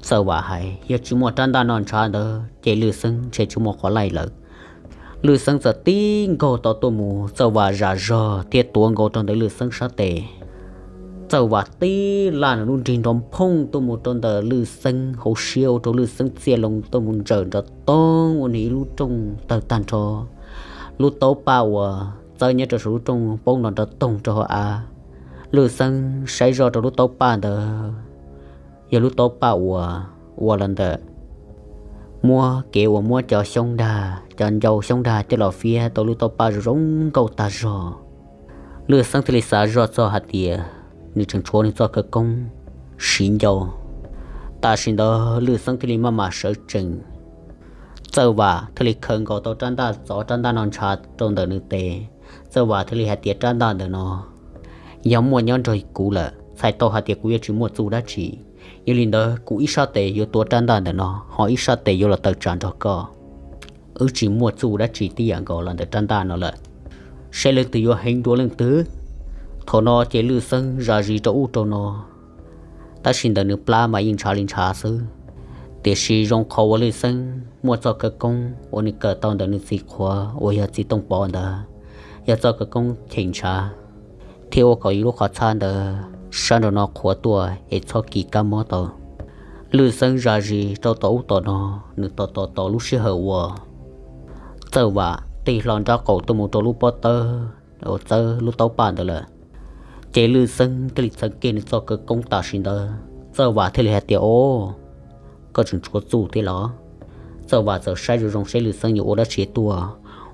Txawj Vam hais, yog tsis muaj rab ntaj noj ntshav ntawd ces Lwj Xeeb ntshe tsis muaj qhov laij lawm. Lwj Xeeb txawm tib nkaug tau tuaj mus, Txawj Vam zam zog thiab tuav nkaus rau ntawm Lwj Xeeb sab tes. Txawj Vam tib laj nws lub nrig nrov nphooj tuaj mus rau ntawm Lwj Xeeb hauv siab ua rau Lwj Xeeb txiaj loo tuaj mus ntsawm nrov toog ua nws ib lub rooj tawg tag nrho. Lub taub paj uas txawb nyob rau saum lub rooj poob nrov nrov toog rau hauv av. Lwj Xeeb saib zoj rau lub taub paj ntawd, yog lub taub paj uas ua los ntawm muab kev uas muab cov xyoob dag, cov ncau xyoob dag coj los fiab tau lub taub paj zoo zoo nkauj tag zog. Lwj Xeeb thiaj li xav zoj txog hais tias nws tseem tshuav nws txoj khawv koob siv ncau. Tam sim ntawd Lwj Xeeb thiaj li maj mam sawv tsees. Txawj Vam thiaj li khaws nkaus tau rab ntaj txov rab ntaj noj ntshav rau ntawm nws tes. Txawj Vam thiaj li hais tias rab ntaj ntawm no yog muaj nyob nrog kuv lawm, txhais tau hais tias kuv yuav tsis muaj txuj dab tsi. Yog li ntawd kuv ib sab tes yuav tuav rab ntaj ntawm no, ho ib sab tes yuav los tawm tsam nrog koj. Wb tsis muaj txuj dab tsi tib yam nkaus los ntawm rab ntaj no lawm, saib leej twg yuav heev dua leej twg. Thaum no ces Lwj Xeeb zam zis rau ub rau no, tab sis ntawm nws plab mas yeej ntshav li ntshav xwb. Tiam sis zoo qhov uas Lwj Xeeb muaj txoj khawv koob uas nws kawm tau ntawm nws txiv qhuav uas yog txiv Tooj Pov ntawd, yog txoj khawv koob cheem ntshav, thiab ua kom yus lub qhov txhab ntawd sab nraum no qhuav tuaj es txhob kis kab mob tau. Lwj Xeeb zam zis rau tom ub tom no, nws tos tos tos lub sij hawm uas Txawj Vam tig hlo nraub qaum tuaj mus rau lub pob tawb uas txawb lub taub paj ntawd lawm. Ces Lwj Xeeb thiaj li txheev kiag nws txoj khawv koob tam sim ntawd. Txawj Vam thiaj li hais tias, o, koj tseem tshuav txuj thiab los? Txawj Vam txawm saib zoo zoo seb Lwj Xeeb yuav ua dab tsi tuaj,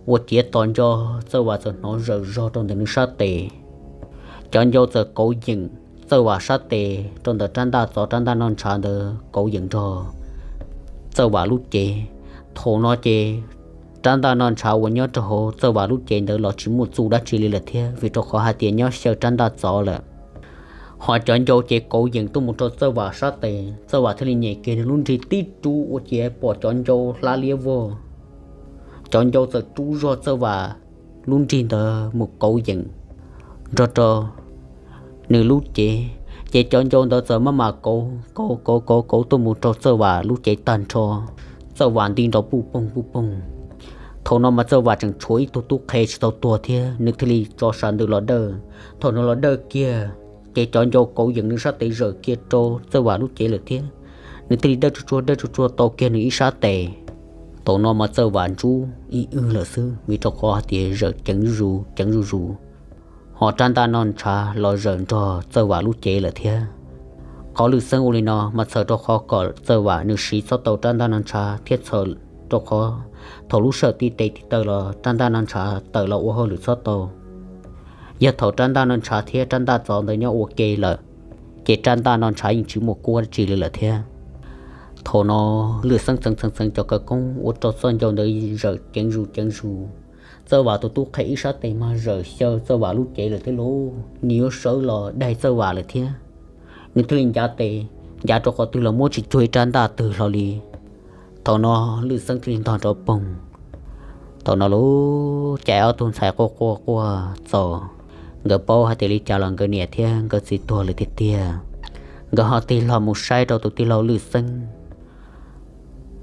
ua ciav tos nco Txawj Vam txawm hnov zawm zog rau ntawm nws sab tes. Cov ncau txawm kauv yeem Txawj Vam sab tes rau ntawm rab ntaj tsov, rab ntaj noj ntshav ntawd kauv yeem nrog Txawj Vam lub cev. Thaum no ces rab ntaj noj ntshav uas nyob rau hauv Txawj Vam lub cev ntawd los tsis muaj txuj dab tsi li lawm thiab, vim rau qhov hais tias nyob xyaw rab ntaj tsov lawm. Ho cov ncau ces kauv yeem tuaj mus rau Txawj Vam sab tes, Txawj Vam thiaj li nyem kiag nws lub nrig tib rub ua ciav pom cov ncau hlab liab vog. Cov ncau txawm rub zog Txawj Vam lub nrig ntawd mus kauv yeem nrog rau nws lub cev, ces cov ncau ntawd txawm maj mam kauv kauv kauv kauv kauv tuaj mus rau Txawj Vam lub cev tag nrho. Txawj Vam nti nrov puj poog puj poog. Thaum no mas Txawj Vam tseem tshuav ib tug tub qhe tsis tau tuag thiab, nws thiaj li tso sab ntws los dawj. Thaum nws los dawj kiag, ces cov ncau kauv yeem nws sab tes zawm kiag rau Txawj Vam lub cev lawm thiab, nws thiaj li dawj tsuag tsuag dawj tsuag tsuag tau kiag nws ib sab tes. Thaum no mas Txawj Vam ntsub ib wg lawm xwb, vim rau qhov hais tias zawm ceev zuj zus ceev zuj zus. Ho rab ntaj noj ntshav los zawm nrog Txawj Vam lub cev lawm thiab. Qhov Lwj Xeeb ua li no mas txhawm rau qhov kom Txawj Vam nws siv txhob tau rab ntaj noj ntshav thiab txhawm rau qhov thaum lub sij hawm tib tes tib taw los rab ntaj noj ntshav tawm los ua hauj lwm txhob tau. Yog thaum rab ntaj noj ntshav thiab rab ntaj tsov ntawd nyob ua ke lawm, ces rab ntaj noj ntshav yeej tsis muaj kuab dab tsi li lawm thiab. Thaum no Lwj Xeeb txeev txeev txeev cov khawv koob ua rau txoj ncau ntawd zawm ceev zus ceev zus. Txawj Vam tus tub qhe ib sab tes mas zawm xyaw Txawj Vam lub cev lawm thiab lauj, nws yuav sawv los daig Txawj Vam lawm thiab. Nws thiaj li ncav tes, ncav rau qhov twg los muab tsis cuag ib rab ntaj twg hlo li. Thaum no Lwj Xeeb thiaj li ntog nrov poog. Thaum no lub caij ob tug ntxhais quaj quaj quaj txaus, nkawd paub hais tias li cas los nkawd niam thiab nkawd txiv tuag lawm tiag tiag. Nkawd ho tig hlo mus saib rau tus tij laug Lwj Xeeb.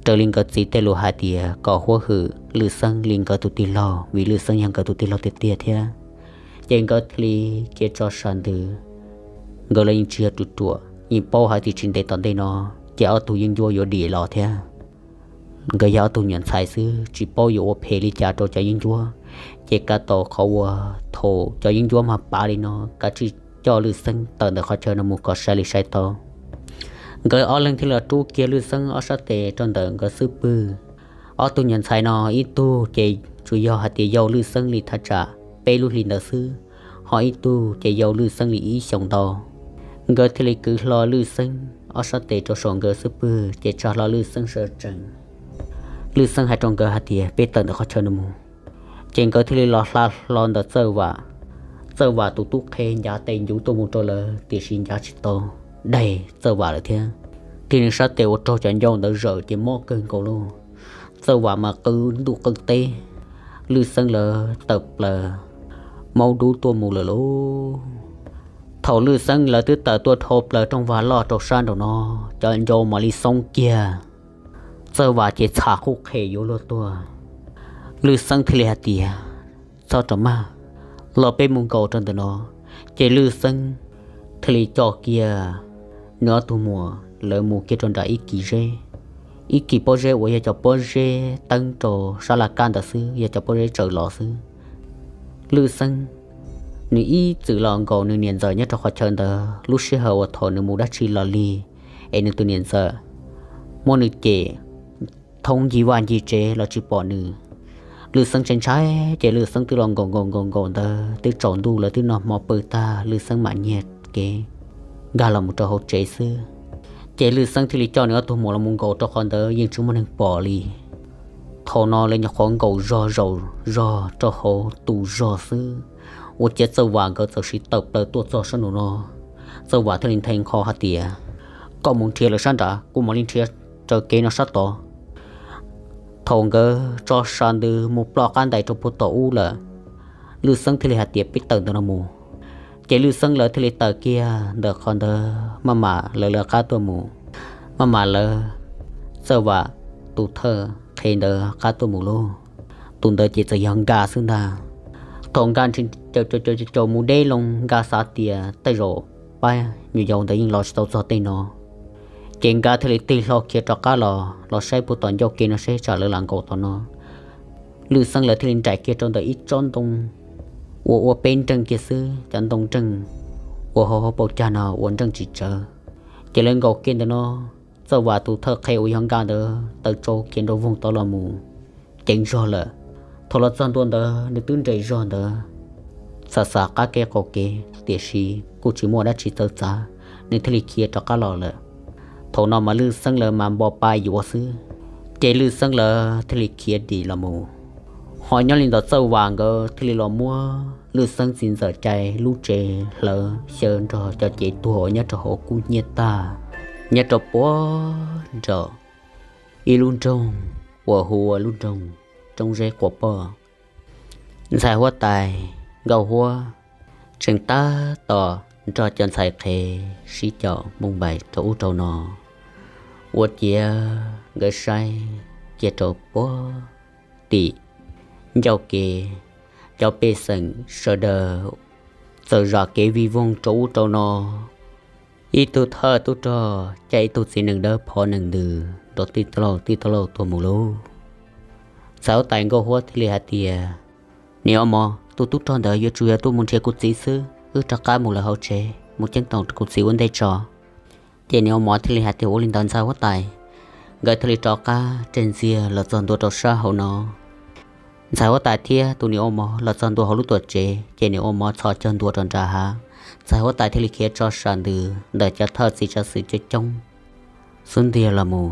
Raws li nkawd txiv tej lus hais tias kom huab hwm Lwj Xeeb li nkawd tus tij laug, vim Lwj Xeeb yog nkawd tus tij laug tiag tiag thiab. Ces nkawd thiaj li cia tso sab ntws. Nkawd los yeej tsis yog ruam ruam, yeej paub hais tias tsis ntev tom ntej no ces ob tug yeeb ncuab yuav dim los thiab. Nkawd yog ob tug nyuam ntxhais xwb, tsis paub yuav ua phem li cas rau cov yeeb ncuab, ces kav tau qhov uas thaum cov yeeb ncuab mas pav li no, kav tsij coj Lwj Xeeb tawm ntawm qhov chaw no mus kom sai li sai tau. Nkawd ob leeg thiaj los rub kiag Lwj Xeeb ob sab tes rau ntawm nkawd xub pwg. Ob tug nyuam ntxhais no ib tug ces tsuas yog hais tias yau Lwj Xeeb li thaj tsam peb lub hlis ntawd xwb, ho ib tug ces yau Lwj Xeeb li ib xyoos ntau. Nkawd thiaj li kwv hlo Lwj Xeeb ob sab tes rau saum nkawd xub pwg ces tsa hlo Lwj Xeeb sawv tsees. Lwj Xeeb hais rau nkawd hais tias peb tawm ntawm qhov chaw no mus. Ces nkawd thiaj li los hla hlo ntawm Txawj Vam. Txawj Vam tus tub qhe ncav tes ncuv tuaj mus rau lawv tiam sis ncav tsis tau, daig Txawj Vam lawm thiab. Tig nws sab tes ua rau cov ncau ntawd zawm ces mob kawg nkaus lauj. Txawj Vam mas qw ntuj qw teb, Lwj Xeeb lawv tawm plaws maub dub tuaj mus lawm lauj. Thaum Lwj Xeeb lawv twb tawm tuaj dhau plaws rooj vag loj rau sab nraum no, cov ncau mam li xoob kiag. Txawj Vam ces txham qhuj qhem yuav luag tuag. Lwj Xeeb thiaj li hais tias, txhob rau mag, los peb mus nkaum rau ntawm no. Ces Lwj Xeeb thiaj li coj kiag nws ob tug muam lawv mus kiag rau nram ib kis zeb, ib kis pob zeb uas yog cov pob zeb teeb rau sab laj kab ntawd xwb, yog cov pob zeb tsaws los xwb. Lwj Xeeb nws ib txwm los nkaum nws niam ntxawm nyob rau qhov chaw ntawd, lub sij hawm uas thaum nws mus dab tsi los lig es nws tus niam ntxawm muab nws cem thoob ncig vaj ncig tsev los tsis pom nws. Lwj Xeeb ntshai ntshai ces Lwj Xeeb twb los nkaum nkaum nkaum nkaum ntawd twb tsaus ntuj lawm, twb noj hmo pw tag, Lwj Xeeb mam nyiag kev nkag los mus rau hauv tsev xwb. Ces Lwj Xeeb thiaj li coj nws ob tug muam los mus nkaum rau qhov ntawd yeej tsis muaj neeg pom li. Thaum no lawv nyuam qhuav nkaum zog zaum zog rau hauv tus zog xwb, ua ciav Txawj Vam nkawd txawm siv tawm plaws tuaj txog sab nraum no. Txawj Vam thiaj li nthe nqho hais tias, koj mus nrhiav lawv sab nrad, kuv mam li nrhiav raws kev no sab tod. Thaum nkawd tso sab ntws mus ploj qab ntais rau puag tom ub lawm, Lwj Xeeb thiaj li hais tias peb tawm ntawm no mus. Ces Lwj Xeeb lawv thiaj li tawm kiag ntawm qhov ntawd maj mam lawv lawv qab tuaj mus, maj mam lawv Txawj Vam tus thawj qhe ntawd qab tuaj mus lauj. Tus ntawd ces txawm yog Nkaj xwb ntag. Thaum Nkaj nrhiav caum caum caum mus deb loo, Nkaj xav tias tej zaum pab nyuam yaus ntawd yeej los tsis tau txog tej no. Ces Nkaj thiaj li tig hlo khiav rov qab los, los saib puag tom ncauj kev no seb tsam lawv lam nkaum tom no. Lwj Xeeb lawv thiaj li nraim kiag rau ntawm ib tsob ntoo uas ua peb nreej kiag xwb, cov ntoo nreej uas hauv hauv paus cag no ua nreej tsis tsawv. Ces lawv nkaum kiag ntawm no, Txawj Vas tus thawj qhe uas yog Nkaj ntawd tawm tsau kiag nraum voog tod los mus ceev zog lawm. Thaum los txog ntua ntawd nws twb nres zog ntawd, xav xav qab kev qaum kev, tiam sis kuj tsis muaj dab tsi txawv txav, nws thiaj li khiav rov qab los lawm. Thaum no mas Lwj Xeeb lawv mas npo pa yuav xwb, ces Lwj Xeeb lawv thiaj li khiav dim los mus. Ho nyob li ntawd Txawj Vas nkawd thiaj li los muab Lwj Xeeb txiv ntxawm Cai lub tsev hlawv xyaw nrog cov cev tuag uas nyob rau hauv kub hnyiab tag, nyob rau puag nram ib lub nroog uas hu ua lub nroog Roob Zeb Quav Poj. Ntxhais huab tais Nkauj Huab tseem tab tom nrog cov ntxhais qhev sib caum moo npais rau ub rau no. Ua ciav nkawd saib kiag rau puag tim ncauj kev, cov pej xeem sawv daws txawm zam kev vij voog rau ub rau no. Ib tug thawj tub rog caij ib tug txiv nees dawb phov nees ntws nrov tij tauj lauj tij tauj lauj tuaj mus lauj. Ntxhais huab tais Nkauj Huab thiaj li hais tias, Niam Ob Mov, tus tub rog ntawd yuav tsum yog tuaj mus nrhiav kuv txiv xwb, wb rov qab mus lawm hauv tsev mus ceeb toom kuv txiv ua ntej tso. Ces niam Ob Mov thiaj li hais tias, Ua li ntawd ntxhais huab tais. Nkawd thiaj li rov qab tseg ntxiag los txog ntua rau sab hauv no. Ntxhais huab tais thiab tus niam Ob Mov los txog ntua hauv lub tuam tsev, ces niam Ob Mov txhos caug ntua rau nram hav. Ntxhais huab tais thiaj li khiav tso sam ntws ntawm cov thawj txiv tsav xwm coob coob xub ntiag los mus,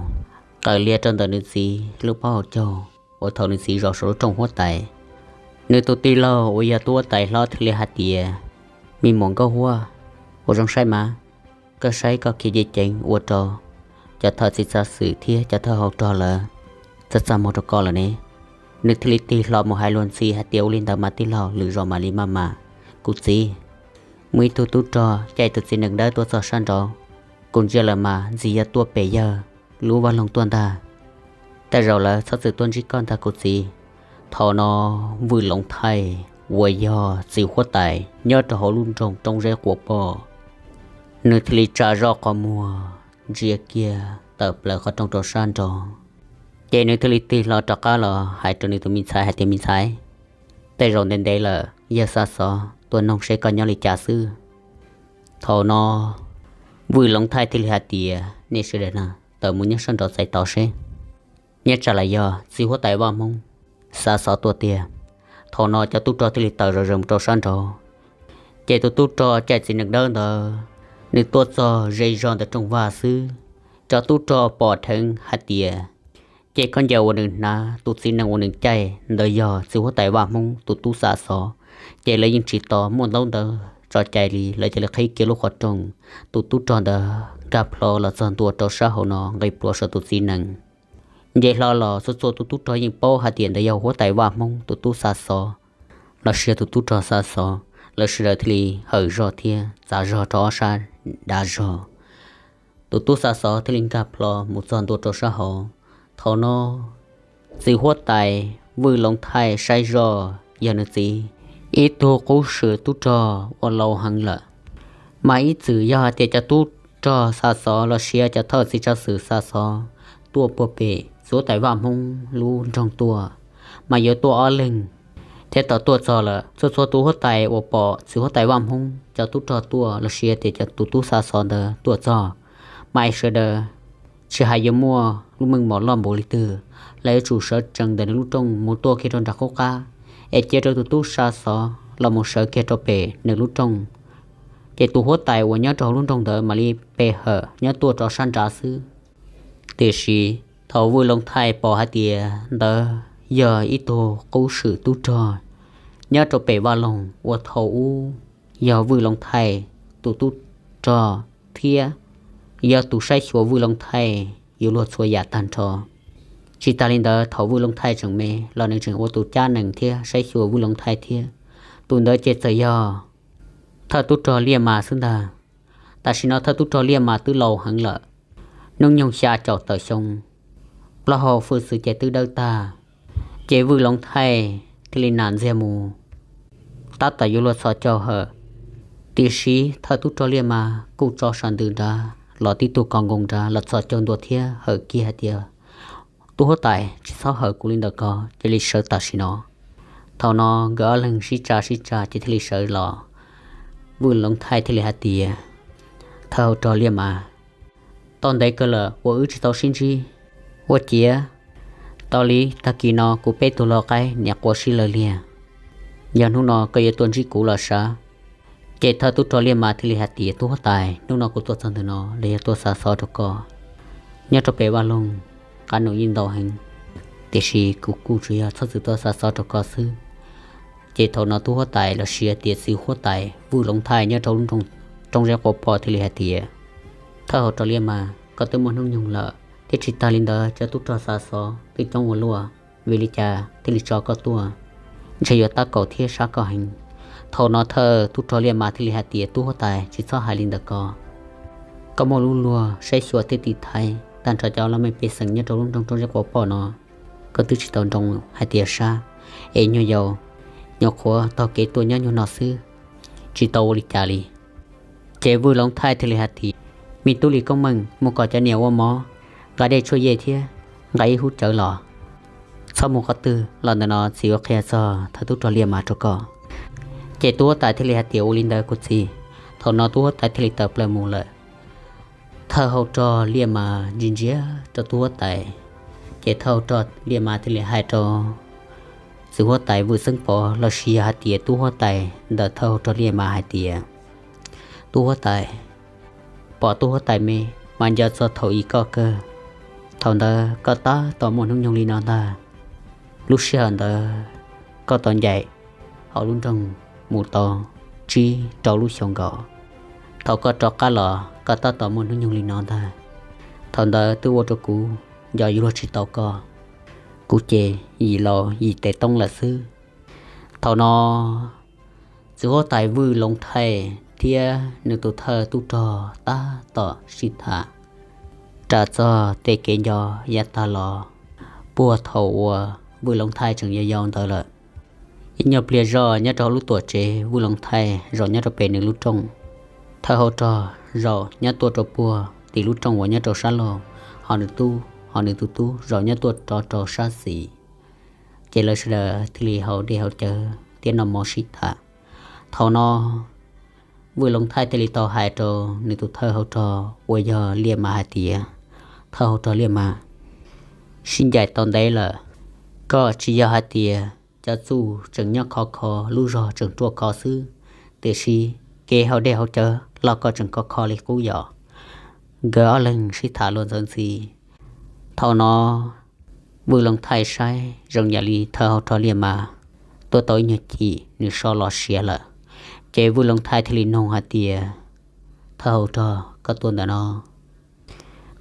qaws lias rau ntawm nws txiv lub pob hauv caug uas thaum nws txiv zaum saum lub rooj huab tais. Nws tus tij laug uas yog tub huab tais hlob thiaj li hais tias, Me muam Nkauj Huab, ua zoo saib mas, koj saib koj khiav ceev ceev ua rau cov thawj txiv tsav xwm thiab cov thawj hauv rog lawv txaj txaj muag rau koj lawm ne. Nws thiaj li tig hlo mus hais luag ntxhi hais tias, Ua li ntawd mas tij laug, lwm zaus mam li maj mam. Kuv txiv, muaj ib tug tub rog caij tus txiv nees dawb tuaj txog sab nraud, kuv ntsia lawm mas ntxim yog tuaj pem yawg lub vaj loog tuaj ntag. Tej zaum lawv txhob txwm tuaj ntsib koj ntag kuv txiv. Thaum no Vwj Loov Thaij uas yog txiv huab tais nyob rau hauv lub nroog Roob Zeb Quav Poj, nws thiaj li tsa zoj qhov muag ntsia kiag tawm plaws qhov rooj rau sab nraud. Ces nws thiaj li tig hlo rov qab los hais rau nws tus me ntxhais hais tias, Me ntxhais, tej zaum ntev ntev lawm yawg xa xov tuaj noog seb koj nyob li cas xwb. Thaum no Vwj Loov Thaij thiaj li hais tias, Nej sawv daws na, tawm mus nyob sab nraud txais tod seb, nyob tsam los yog txiv huab tais Vaj Hmoob xa xov tuaj tiag. Thaum no cov tub rog thiaj li tawm zom zaws mus rau sab nraud. Ces tus tub rog caij txiv nees dawb ntawd, nws tuaj txog ze zog ntawm rooj vag xwb, cov tub rog pom dheev hais tias, ces khaub ncaws uas nws hnav, tus txiv nees uas nws caij ntawd yog txiv huab tais Vaj Hmoob tus tub xa xov. Ces lawv yeej tsis tos muaj ntaub ntawv tso cai li, lawv cia li qhib kiag lub qhov rooj. Tus tub rog ntawd nkag plho los txog ntua rau sab hauv no nqis pluav saum tus txiv nees. Nce hlo los txhua txhua tus tub rog yeej paub hais tias ntawd yog huab tais Vaj Hmoob tus tub xa xov los sis yog tus tub rog xa xov. Lawv sawv daws thiaj li hawm zog thiab txav zog rau ob sab dav zog. Tus tub xa xov thiaj li nkag plho mus txog ntua rau sab hauv. Thaum no txiv huab tais Vwj Loov Thaij saib zoj yog nws txiv ib tug qub swm tub rog uas laus heev lawm. Mas ib txwm yog hais tias cov tub rog xa xov los sis cov thawj txiv tsav xwm xa xov tuaj puag pem txiv huab tais Vaj Hmoob lub nroog tuaj, mas yuav tuaj ob leeg thiab tau tuaj txog lawm. Txhua txhua tus huab tais uas pom txiv huab tais Vaj Hmoob cov tub rog tuaj los sis tias cov tus tub xa xov ntawd tuaj txog, mas sawv daws tsis hais yuav muaj lub meej mom loj npaum li twg, lawv yuav tsum sawv tsees ntawm nws lub rooj mus tuaj kiag rau nram qub qab, es cia rau tus tub xa xov los mus sawv kiag rau pem nws lub rooj. Ces tus huab tais uas nyob rau hauv lub nroog ntawd mam li pe hawm nyob tuaj rau sab nrad xwb. Tiam sis thaum Vwj Loov Thaij pom hais tias ntawd yog ib tug qub swm tub rog nyob rau pem vaj loog uas thaum ub yog Vwj Loov Thaij tus tub rog thiab yog tus saib xyuas Vwj Loov Thaij yuav luag txhua yam tag nrho. Tsis tas li ntawd, thaum Vwj Loov Thaij tseem me los nws tseem ua tus cab nees thiab saib xyuas Vwj Loov Thaij thiab. Tus ntawd ces txawm yog thawj tub rog Liaj Mas xwb ntag. Tam sim no thawj tub rog Liaj Mas twb laus heev lawm, hnub nyoog xya caum tawm xyoo, plaub hau hwj txwv ces twb dawb tag. Ces Vwj Loov Thaij thiaj li nam ntxiag mus, tab tom yuav luag txhos caug hawm, tiam sis thawj tub rog Liaj Mas kuj tso sam ntws nrad los tib tug kos nkoos nrad los txhos caug ntua thiab hawm kiag hais tias, Tub huab tais, tsis txhob hawm kuv li ntawd ko, cia li sawv tam sim no. Thaum no nkawd ob leeg sib tsa sib tsa ces thiaj li sawv los. Vwj Loov Thaij thiaj li hais tias, Thawj hauv rog Liaj Mas, Tau ntev kawg lawm uas wb tsis tau sib ntsib. Ua ciav tau li tag kis no kuv peb tug lau qaib niam quav sib lawv liag. Yog hnub no koj yuav tuaj ntsib kuv los sav. Ces thawj tub rog Liaj Mas thiaj li hais tias, Tub huab tais, hnub no kuv tuaj txog ntawm no los yog tuaj xa xov rau koj. Nyob rau pem vaj loog, qab noom yeej ntau heev, tiam sis kuv kuj tsuas yog txhob txwm tuaj xa xov rau koj xwb. Ces thaum no tub huab tais los sis tias txiv huab tais Vwj Loov Thaij nyob rau lub nroog Roob Zeb Quav Poj thiaj li hais tias, Thawj hauv rog Liaj Mas, koj twb muaj hnub nyoog lawm, thiab tsis tag li ntawd cov tub rog xa xov twb coob ua luaj, vim li cas thiaj li tso koj tuaj? Ntshe yuav tab kaum thiab sab koj heev. Thaum no thawj tub rog Liaj Mas thiaj li hais tias, Tub huab tais, tsis txhob hais li ntawd ko. Koj muaj lub luag saib xyuas thiab tiv thaiv tag nrho cov laj mej pej xeem nyob rau lub nroog Roob Zeb Quav Poj no, koj twb tsis tau nroo hais tias sab, es nyuag yaus nyuam qhuav taug kev tuaj nyob nyuag no xwb, tsis tau ua li cas li. Ces Vwj Loov Thaij thiaj li hais tias, Me tub Lis Koob Meej, mus kom cov niam ua mov, nqa dej tshuaj yej thiab nqa ib hub cawv los. Txhob mus qhov twg los, ntawm no txiv yuav qhia txog thawj tub rog Liaj Mas rau koj. Ces tub huab tais thiaj li hais tias, Ua li ntawd kuv txiv. Thaum no tub huab tais thiaj li tawm plaws mus lawm. Thawj hauv rog Liaj Mas ntsia ntsia rau tub huab tais, ces thawj hauv rog Liaj Mas thiaj li hais rau txiv huab tais Vwj Xeeb Pov los sis yog hais tias tub huab tais ntawm thawj hauv rog Liaj Mas hais tias, Tub huab tais, pom tub huab tais me mas nco txog thaum ub koj kawg. Thaum ntawd koj tab tom muaj hnub nyoog li no ntag. Lub sij hawm ntawd koj tau ncaim hauv lub nroog mus tau tsib rau lub xyoo nkaus. Thaum koj rov qab los koj tab tom muaj hnub nyoog li no ntag. Thaum ntawd twb ua rau kuv nco yuav luag tsis tau koj. Kuv ces yim laus yim tes toob lawm xwb. Thaum no txiv huab tais Vwj Loov Thaij thiab nws tus thawj tub rog tab tom sib tham ras txog tej kev nco yav tag los puag thaum uas Vwj Loov Thaij tseem yau yau ntawd lawm. Ib nyuag pliag zoj nyob rau hauv lub tuam tsev, Vwj Loov Thaij zaum nyob rau pem nws lub rooj, thawj hauv rog zaum nyob tuaj rau puag tim lub rooj uas nyob rau sab laug, ho nws tub, ho nws tus tub zaum nyob tuaj rov rau sab xis. Ces lawv sawv daws thiaj li haus dej haus cawv thiab noj mov sib tham. Thaum no Vwj Loov Thaij thiaj li tau hais rau nws tus thawj hauv rog uas yog Liaj Mas hais tias, Thawj hauv rog Liaj Mas, sib ncaim tau ntev lawm, koj tsis yog hais tias cov txuj tseem nyob khov kho, lub zog tseem ruaj khov xwb, tiam sis kev haus dej haus cawv los koj tseem khov kho li qub yom? Nkawd ob leeg sib tham luag ntxawv ntxhi. Thaum no Vwj Loov Thaij saib zoo yam li thawj hauv rog Liaj Mas tuaj tau ib nyuag chim nws so los siav lawm. Ces Vwj Loov Thaij thiaj li nug hais tias, Thawj hauv rog, koj tuaj ntawm no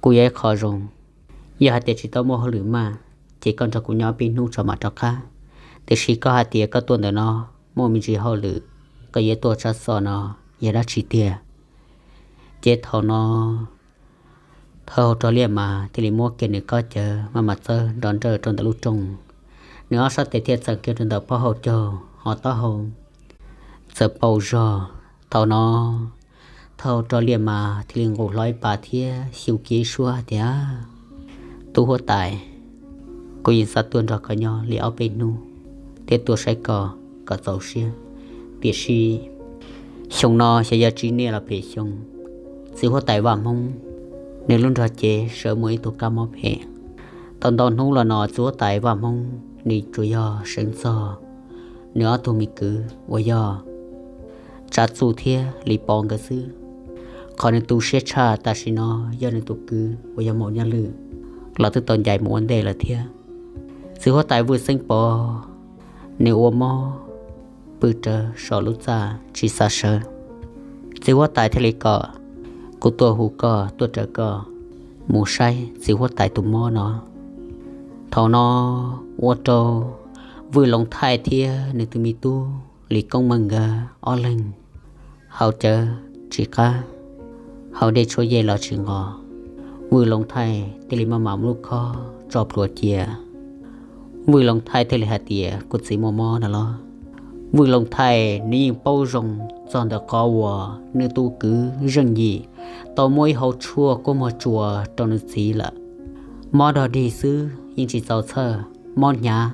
kuj yog ib qho zoo. Yog hais tias tsis tau muaj hauj lwm maj, ces koj nrog kuv nyob ob peb hnub tso mam rov qab. Tiam sis koj hais tias koj tuaj ntawm no muaj me ntsis hauj lwm, koj yuav tuaj tsab xov no yog dab tsi tiag? Ces thaum no thawj hauv rog Liaj Mas thiaj li muab kiag nws kob cawv maj mam txawb nrov nrawj rau ntawm lub rooj. Nws ob sab tes thiaj txeem kiag rau ntawm pob hauv caug, ho taub hau txawm paus zog. Thaum no thawj hauv rog Liaj Mas thiaj li nqus hlo ib pas thiab xyu kiag ib suab tias, Tub huab tais, kuv yeej xav tuaj nrog koj nyob li ob peb hnub thiab tuaj saib koj kom txaus siab, tiam sis xyoo no xyov yog tsim niaj los phem xyoo, txiv huab tais Vaj Hmoob nws lub nrog cev sawv muaj ib tug kab mob phem. Tau ntau hnub los no txiv huab tais Vaj Hmoob nws tsuas yog seev txog nws ob tug me kwv uas yog Tsav Txuj thiab Lis Pov nkawd xwb. Qhov nws tu siab tshaj tam sim no yog nws tus kwv uas yog Maum Nyaj Lwm los twb tau ncaim mus ua ntej lawm thiab. Txiv huab tais Vwj Xeeb Pov nws ua mob pw rawv saum lub txaj tsis xav sawv. Txiv huab tais thiaj li kom kuv tuaj hu koj tuaj raws koj mus saib txiv huab tais tus mob no. Thaum no ua rau Vwj Loov Thaij thiab nws tus me tub Lis Koob Meej nkawd ob leeg haus cawv tsis qab, haus dej tshuaj yej los tsis nqos. Vwj Loov Thaij thiaj li maj mam muab lub khob tso plhuav cia. Vwj Loov Thaij thiaj li hais tias, kuv txiv muaj mob no los? Vwj Loov Thaij nws yeej paub zoo txog ntawm qhov uas nws tus kwv Zeej Yim tau muab ib hauv tshuaj kua muag tsuas rau nws txiv lawm. Mob dog dig xwb yeej tsis txaus txhawj, mob hnyav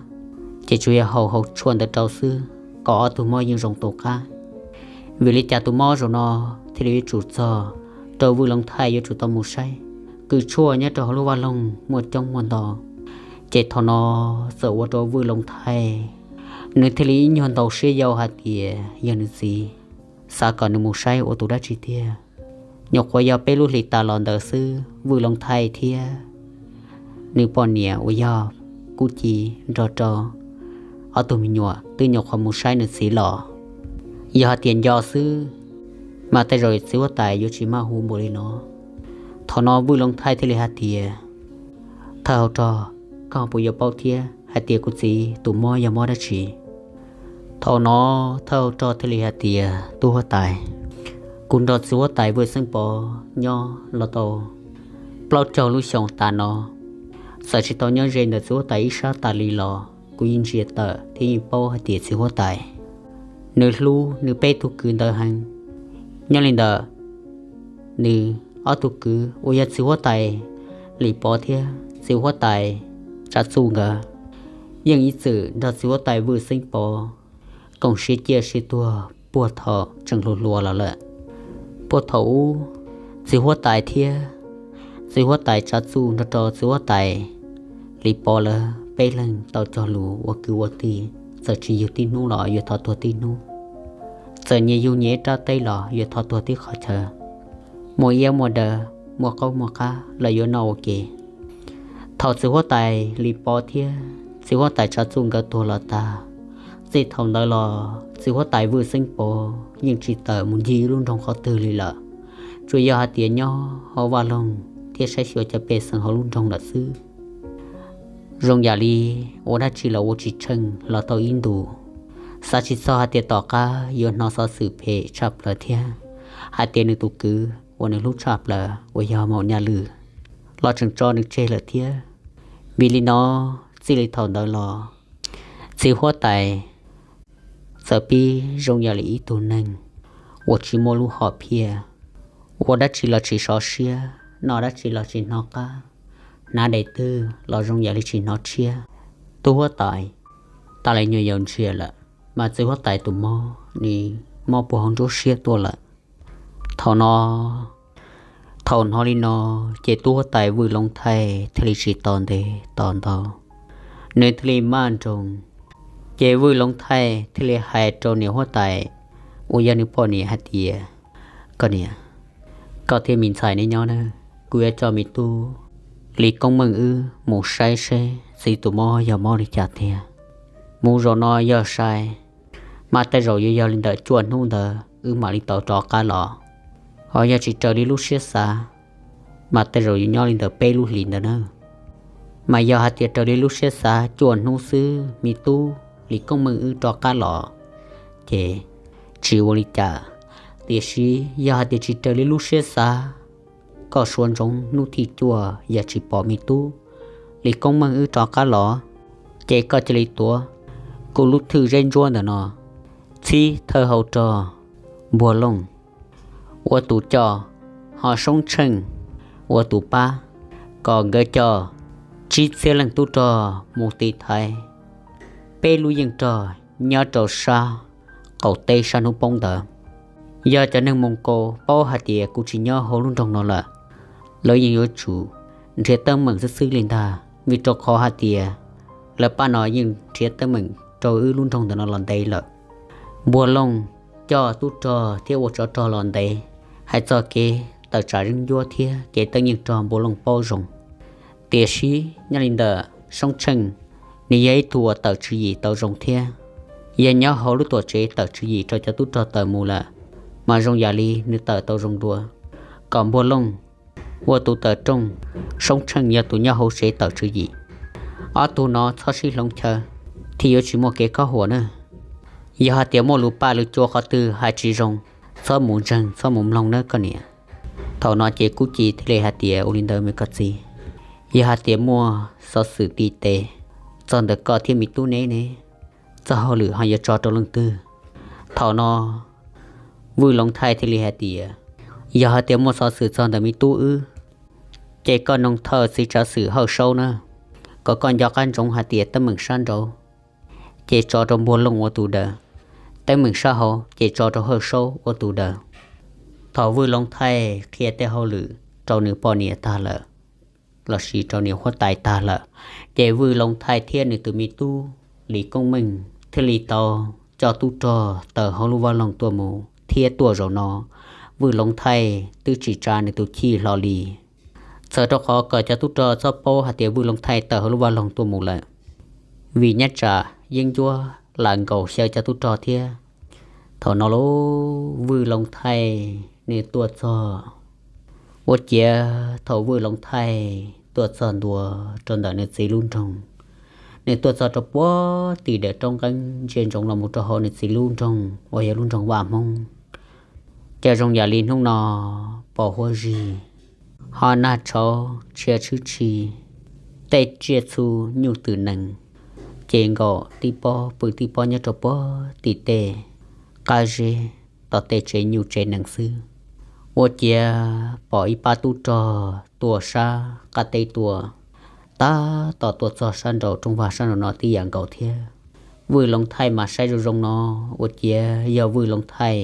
ces tsuas yog haus hauv tshuaj ntawd rau xwb kom ob tug mob yeej zoo tu qab. Vim li cas tus mob zaum no thiaj li yuav tsum txog rau Vwj Loov Thaij yuav tsum tau mus saib Tw tshuaj nyob rau hauv lub vaj loog muaj coob muaj ntau. Ces thaum no txawm ua rau Vwj Looj Thaij nws thiaj li ib nyuag ntau siab yau hais tias yog nws txiv xav kom nws mus saib ua tus dab tsi tiag. Nyuam qhuav yog peb lub hlis tas los ntawd xwb, Vwj Looj Thaij thiab nws poj niam uas yog Kub Ci nrog rau ob tug me nyuam twb nyuam qhuav mus saib nws txiv los. Yog hais tias nco xwb mas tej zaum txiv huab tais yuav tsis maj hu npaum li no. Thaum no Vwj Looj Thaij thiaj li hais tias, Thawj hauv rog, koj puas yuav paub thiab hais tias kuv txiv tus mob yog mob dab tsi? Thaum no thawj hauv rog thiaj li hais tias, Tub huab tais, kuv nrog txiv huab tais Vwj Xeeb Pov nyob los tau plaub caug lub xyoo tas no, txawm tsis tau nyob ze ntawm txiv huab tais ib sab tas li los kuv yeej ntsia tawm thiab yeej paub hais tias txiv huab tais nws hlub nws peb tug kwv ntawd heev. Nyob li ntawd, nws ob tug kwv uas yog txiv huab tais Lis Pov thiab txiv huab tais Tsav Txuj nkawd yeej ib txwm nrog txiv huab tais Vwj Xeeb Pov koom siab ciaj siab tuag puag thaum tseem hluas hluas los lawm. Puag thaum ub, txiv huab tais thiab txiv huab tais Tsav Txuj nrog rau txiv huab tais Lis Pov lawv peb leeg tau cog lus ua kwv ua tij, txawm tsis yug tib hnub los yuav thov tuag tib hnub, txawm nyias yug nyias ib rab teb los yuav thov tuag tib qhov chaw, muaj iab muaj daw, muaj qaub muaj qab los yuav noj ua ke. Thaum txiv huab tais Lis Pov thiab txiv huab tais Tsav Txuj nkawd tuag los tag, txij thaum ntawd los txiv huab tais Vwj Xeeb Pov yeej tsis tawm mus ncig lub nroog qhov twg li lawm, tsuas yog hais tias nyob hauv vaj loog thiab saib xyuas cov pej xeem hauv lub nroog lawm xwb. Zoo yam li ua dab tsi los ua tsis tsheej los tau ib ntus, xav tsis txog hais tias tom qab yuav hnov xov xwm phem tshaj plaws thiab hais tias nws tus kwv uas nws hlub tshaj plaws uas yog Maum Nyaj Lwm los tseem tso nws tseg lawm thiab. Vim li no, txij li thaum ntawd los txiv huab tais txawm pib zoo yam li ib tug neeg uas tsis muaj lub hom phiaj, ua dab tsi los tsis sov siab, noj dab tsi los tsis hnov qab, hnav daim twg los zoo yam li tsis hnov tshiab. Tub huab tais tas li nyuag yaus ntsiag lawm, mas txiv huab tais tus mob nws mob puag hauv nruab siab tuaj lawm. Thaum no, thaum hnov li no, ces tub huab tais Vwj Looj Thaij thiaj li tsis tos ntev tos ntau, nws thiaj li maj nroos. Ces Vwj Looj Thaij thiaj li hais rau niam huab tais uas yog nws poj niam hais tias, Koj niam, koj thiab me ntxhais neb nyob nawb, kuv yuav coj me tub Lis Koob Meej wb mus saib seb txiv tus mob yog mob li cas tiag. Mus zaum no yog sai, mas tej zaum yuav yog li ntawm cuaj hnub ntawd wb mam li tau rov qab los. Ho yog tsis raws li lub siab xav, mas tej zaum yuav nyob li ntawm peb lub hlis ntawd na. Mas yog hais tias raws li lub siab xav cuaj hnub xwb me tub Lis Koob Meej wb rov qab los, ces tsis ua li cas. Tiam sis yog hais tias tsis raws li lub siab xav, koj suav ntsoov hnub thib cuaj yog tsis pom me tub Lis Koob Meej wb rov qab los, ces koj cia li tuav kuv lub thwj zeb ntsuab ntawm no, txhib thawj hau rog Npuag Looj ua tus coj, ho Soob Tsheej ua tus pab, kom nkawd coj tsib txhiab leej tub rog mus tiv thaiv peb lub yeej rog nyob rau sab qaum teb sab hnub poob ntawd. Yog cov neeg Moos Kaus paub hais tias kuv tsis nyob hauv lub nroog no lawm, lawv yeej yuav tsum nrhiav teeb meem xwb xwb li ntag, vim rau qhov hais tias lawv pab no yeej nrhiav teeb meem rau wb lub nroog ntawm no los ntev lawm. Npuag Looj coj tub rog thiab ua tsov rog los ntev, hais txog kev tawm tsam yeeb ncuab thiab kev teeb yeej rog Npuag Looj paub zoo. Tiam sis nyob li ntawm Soob Tsheej, nws yog ib tug uas tawm tswv yim tau zoo thiab. Yog nyob hauv lub tuam tsev tawm tswv yim rau cov tub rog tawm mus lawm, mas zoo yam li nws tawm tau zoo dua. Kom Npuag Looj ua tus tawm rooj, Soob Tsheej yog tus nyob hauv tsev tawm tswv yim. Ob tug no txhob sib hloov chaw, thiaj yuav tsis muaj kev khob huam na. Yog hais tias muaj lus paj lus cua qhov twg hais tsis zoo, txhob mus ntseeg txhob mus mloog nawb koj niam. Thaum no ces Kub Ci thiaj li hais tias, Ua li ntawd me koj txiv, yog hais tias muaj xov xwm tim tes txog ntawm koj thiab me tub neb ne, txoj hauj lwm ho yuav tso rau leej twg? Thaum no Vwj Loov Thaij thiaj li hais tias, Yog hais tias muaj xov xwm txog ntawm me tub wb, ces koj noog thawj txiv tsav xwm Hawj Saub na, kom koj nco qab ntsoov hais tias teeb meem sab nraud ces tso rau Npuag Looj ua tus daws, teeb meem sab hauv ces tso rau Hawj Saub ua tus daws. Thaum Vwj Loov Thaij qhia tej hauj lwm rau nws poj niam tag lawm, los sis rau niam huab tais tag lawm. Ces Vwj Looj Thaij thiab nws tus me tub Lis Koob Meej thiaj li tau coj tub rog tawm hauv lub vaj loog tuaj mus thiab tuaj zaum no Vwj Looj Thaij twb tsis tsa nws tus chij hlo li, txawm rau qhov kom cov tub rog txhob paub hais tias Vwj Looj Thaij tawm hauv lub vaj loog tuaj mus lawm, vim nyob tsam yeeb ncuab lam nkaus xyaw cov tub rog thiab. Thaum no lub Vwj Looj Thaij nws tuaj txog, ua ciav thaum Vwj Looj Thaij tuaj txog ntua rau ntawm nws txiv lub nroog, nws tuaj txog rau puag tim daws roob nqeeb ntsia ntsoov los mus rau hauv nws txiv lub nroog uas yog lub nroog Vaj Hmoob, cas zoo yam li hnub no pos huab zig, ho nag tshauv tshia tshwb tshi, tej tsiaj txhu nyuj twm nees, ces nkaum tib pob pw tib pob nyob rau puag tim tej qab zeb tom tej tsev nyuj tsev nees xwb. Ua ciav pom ib pab tub rog tuaj sab qab teb tuaj, tab tom tuaj txog sab nraum rooj vag sab nraum no tib yam nkaus thiab. Vwj Looj Thaij mas saib zoo zoo no, ua ciav yog Vwj Looj Thaij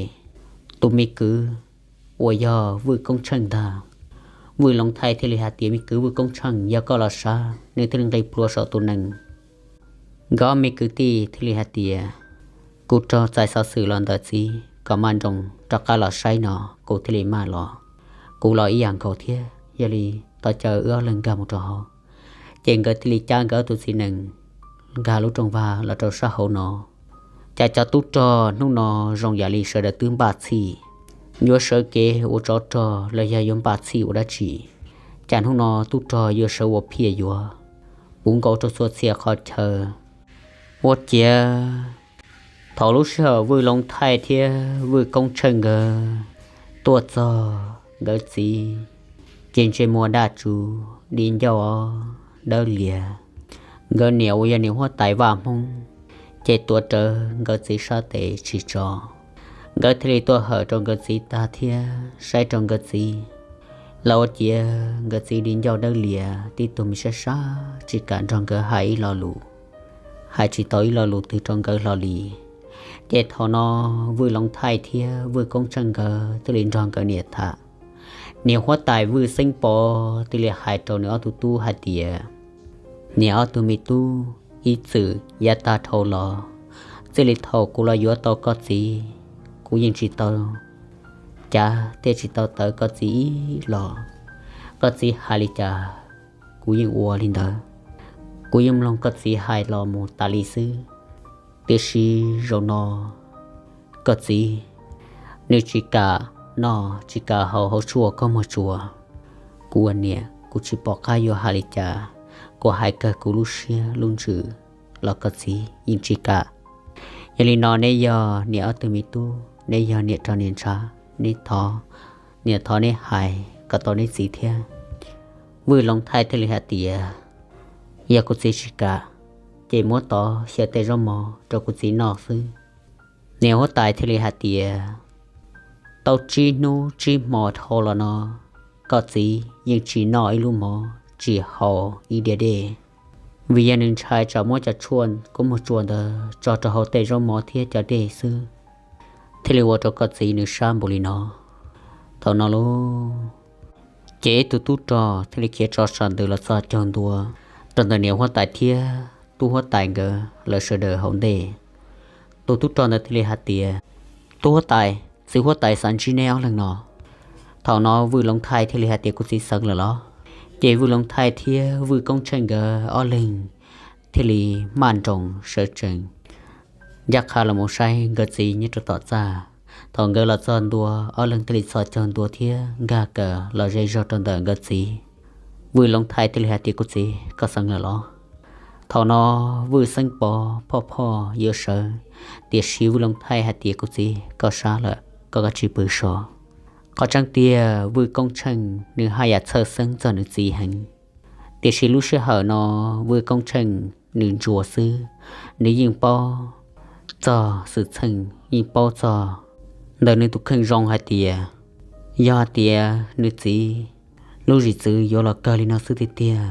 tus me kwv uas yog Vwj Koob Tsheej ntag. Vwj Looj Thaij thiaj li hais tias, me kwv Vwj Koob Tsheej, yog koj los sav. Nws thiaj li nqis plhuav saum tus nees. Nkawd ob me kwv tij thiaj li hais tias, kuv raug txais xov xwm los ntawm txiv kom maj nroos rov qab los saib no kuv thiaj li maj los. Kuv los ib yam nkaus thiab, yog li thov caw wb ob leeg nkag mus rau hauv. Ces nkawd thiaj li cab nkawd ob tug txiv nees nkag lub rooj vag los rau sab hauv no. Cas cov tub rog hnub no zoo yam li sawv daws twb npaj txhij, yuav sawv kev ua tsov rog los yog yuav npaj txhij ua dab tsi. Cas hnub no tub rog yuav sawv ua phiaj yuav puv nkaus rau txhua txhia qhov chaw. Ua ciav thaum lub sij hawm Vwj Looj Thaij thiab Vwj Koob Tsheej nkawd tuaj txog nkawd txiv, ces ntsej muag daj tsov di ncauj dawb lias. Nkawd niam uas yog niam huab tais Vaj Hmoob ces tuav rawv nkawd txiv sab tes tsis tso. Nkawd thiaj li tuaj hawm rau nkawd txiv tag thiab saib rau nkawd txiv, los ua ciav nkawd txiv di ncauj dawb lias tib tug me sab sab tsis kam nrog nkawd hais ib lo lus, hais tsis tau ib lo lus twg rau nkawd hlo li. Ces thaum no Vwj Looj Thaij thiab Vwj Koob Tsheej nkawd thiaj li nrog nkawd niam tham. Niam huab tais Vwj Xeeb Pov thiaj li hais rau nws ob tug tub hais tias, niam ob tug me tub, ib txwm yav tag dhau los, txij li thaum kuv los yuav tau koj txiv, kuv yeej tsis tau cav thiab tsis tau tawv koj txiv ib los. Koj txiv hais li cas kuv yeej ua li ntawd, kuv yeej mloog koj txiv hais los mus tas li xwb. Tiam sis zaum no koj txiv nws tsis kam noj tsis kam haus hauv tshuaj khaub muag tsua. Kuv ua niam kuv tsis pom qab yuav hais li cas, kuv hais kawg kuv lub siab lub ntsws los koj txiv yeej tsis kam. Yog li no neb yog niam ob tug me tub, neb yog niam rog niam ntshav, neb thov, niam thov neb hais kom tau neb txiv thiab. Vwj Looj Thaij thiaj li hais tias, yog kuv txiv tsis kam, ces muab tod xyaw tej zaub mov rau kuv txiv noj xwb. Niam huab tais thiaj li hais tias, tau tsib hnub tsib hmo dhau los no, koj txiv yeej tsis noj ib lub mov tsis haus ib diav dej, vim yog nws ntshai tsam muab cov tshuaj khaub muag tsua ntawd tso rau hauv tej zaub mov thiab cov dej xwb, thiaj li ua rau koj txiv nws sab npaum li no. Thaum no lauj, ces ib tug tub rog thiaj li khiav tso sam ntws los txog caug ntua rau ntawm niam huab tais thiab tub huab tais nkawd lawv sawv daws hauv ntej. Tus tub rog ntawd thiaj li hais tias, tub huab tais, txiv huab tais xav ntsib neb ob leeg no. Thaum no Vwj Looj Thaij thiaj li hais tias, kuv txiv xeev lawm los? Ces Vwj Looj Thaij thiab Vwj Koob Tsheej nkawd ob leeg thiaj li maj nroos sawv tsees ncaj qha los mus saib nkawd txiv nyob rau tom txaj. Thaum nkawd los txog ntua, ob leeg thiaj li txhos caug ntua thiab nkag kawm los ze zog rau ntawm nkawd txiv. Vwj Looj Thaij thiaj li hais tias, kuv txiv, koj xeev lawm los? Thaum no Vwj Xeeb Pov phoj phoj yuav sawv, tiam sis Vwj Looj Thaij hais tias, kuv txiv, koj sab lawm, koj kav tsij pw so. Qhov tseeb tiag Vwj Koob Tsheej nws haj yam txhawj xeeb txog nws txiv heev, tiam sis lub sij hawm no Vwj Koob Tsheej nws ntsuas xwb, nws yeej paub txog xwm txheej, yeej paub txog ntawm nws tus kheej zoo hais tias, yog hais tias nws txiv lub zim txwv yuav los kawg li no xwb tiag tiag,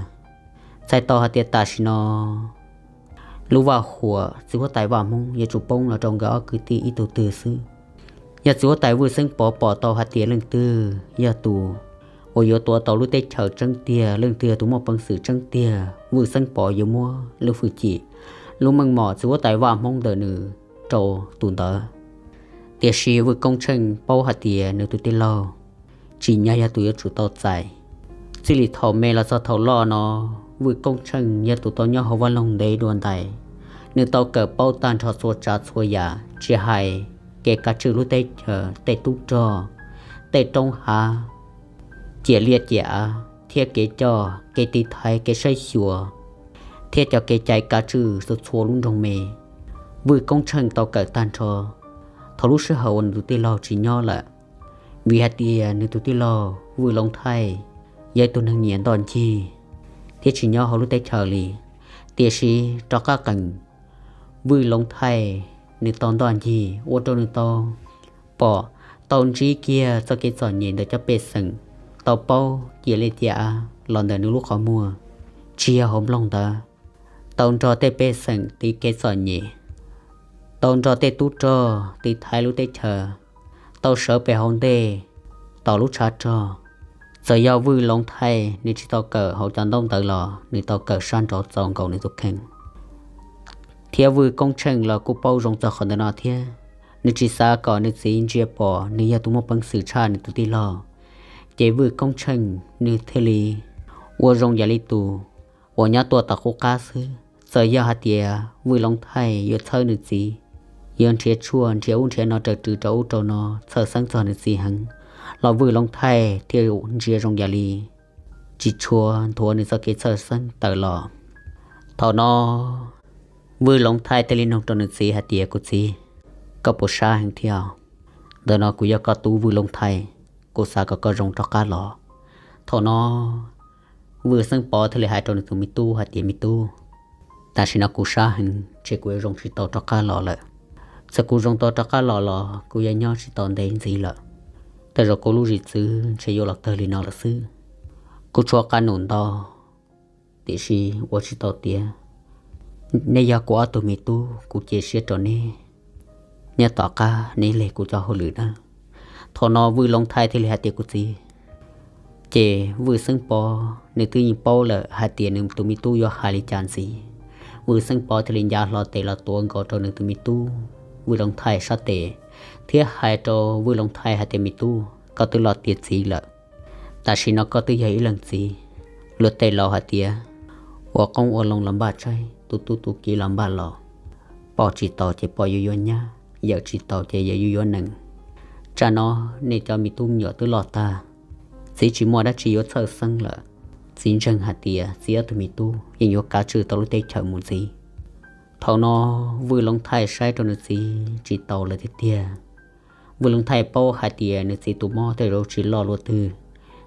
txhais tau hais tias tam sim no lub vaj huam txiv huab tais Vaj Hmoob yuav tsum poob los rau nkawd ob kwv tij ib tug twg xwb. Yog txiv huab tais Vwj Xeeb Pov pom tau hais tias leej twg yog tus uas yuav tuav tau lub teb chaws tseeb tiag, leej twg yog tus muaj peev xwm tseeb tiag, Vwj Xeeb Pov yuav muab lub hwj chim, lub meej mom txiv huab tais vaj Hmoob ntawm nws rau tus ntawd. Tiam sis Vwj Koob Tsheej paub hais tias nws tus tij laug tsim nyog yog tus yuav tsum tau txais. Txij li thaum me los txog thaum loj no, Vwj Koob Tsheej yog tus tau nyob hauv vaj loog ntev dua ntais. Nws tau kawm paub tag nrho txhua tsav txhua yam, tsis hais kev kav tswj lub teb chaws, tej tub rog, tej roob hav, ciam liaj ciam av, thiab kev coj, kev tiv thaiv, kev saib xyuas, thiab cov kev cai kav tswj txhua txhua lub nroog me, Vwj Koob Tsheej tau kawm tag nrho thaum lub sij hawm uas nws tus tij laug tsis nyob lawm. Vim hais tias nws tus tij laug Vwj Loov Thaij yog ib tug neeg nyiam ntoj ncig thiab tsis nyob hauv lub teb chaws li. Tiam sis rov qab qees, Vwj Loov Thaij nws tau ntoj ncig ua rau nws tau pom, tau ntsib kiag txoj kev txom nyem ntawm cov pej xeem, tau paub ciam liaj ciam av los ntawm nws lub qhov muag, tsis yog hauv nplooj ntawd, tau nrog tej pej xeem tiv kev txom nyem, tau nrog tej tub rog tiv thaiv lub teb chaws, tau sawv pem hauv ntej tom lub tshav rog. Txawm yog Vwj Loov Thaij nws tsis tau kawm hauv cov ntaub ntawv los nws tau kawm sab nraud txaus nkaus nws tus kheej. Thiab Vwj Koob Tsheej los kuj paub zoo txog qhov ntawm no thiab, nws tsis xav kom nws txiv ntsia pom nws yog tus muaj peev xwm tshaj nws tus tij laug. Ces Vwj Koob Tsheej nws thiaj li ua zoo yam li tus uas nyob tuaj tom qub qab xwb. Txawm yog hais tias Vwj Loov Thaij yuav txhawb nws txiv, yuav nrhiav tshuaj nrhiav ub nrhiav no raws rw rau ub rau no txhawj xeeb txog nws txiv heev, los Vwj Loov Thaij thiaj ntsia zoo yam li tsis tshua nthuav nws txoj kev txhawj xeeb tawm los. Thaum no Vwj Loov Thaij thiaj li nug rau nws txiv hais tias, kuv txiv, koj puas sab heev thiab? Ntawm no kuv yog koj tub Vwj Loov Thaij, kuv xav kom koj zoo rov qab los. Thaum no Vwj Xeeb Pov thiaj li hais rau nws tus me tub hais tias, me tub, tam sim no kuv sab heev, ntshe kuv yuav zoo tsis tau rov qab los lawm. Txawm kuv zoo tau rov qab los los kuv yuav nyob tsis tau ntev ntxiv lawm. Tej zaum kuv lub zim txwv ntshe yuav los kawg li no lawm xwb. Kuv tshuav qab num ntau, tiam sis ua tsis tau tiav. Neb yog kuv ob tug me tub, kuv cia siab rau neb, nyob tom qab neb leg kuv cov hauj lwm na. Thaum no Vwj Loov Thaij thiaj li hais tias, kuv txiv, ces Vwj Xeeb Pov nws twb yeej paub lawm hais tias nws tus me tub yuav hais li cas ntxiv. Vwj Xeeb Pov thiaj li ncav hlo tes los tuav nkaus rau nws tus me tub Vwj Loov Thaij sab tes, thiab hais rau Vwj Loov Thaij hais tias, me tub, koj twb los tiav txiv lawm. Tam sim no koj twb yog ib leeg txiv. Luag tej laus hais tias, ua qoob ua loo los npaj tsaib, tu tub tu kiv los npaj laus. Poj tsis tau ces poj yuav yuav nyab, yawm tsis tau ces yawm yuav yuav nees. Tsam no nej cov me tub me nyuam twb loj tag, txiv tsis muaj dab tsi yuav txhawj xeeb lawm. Txiv ntseeg hais tias txiv ob tug me tub yeej yuav kav tswj tau lub teb chaws mus ntxiv. Thaum no Vwj Loov Thaij saib rau nws txiv tsis tau lawm tiag tiag. Vwj Loov Thaij paub hais tias nws txiv tus mob tej zaum tsis loj luaj twg,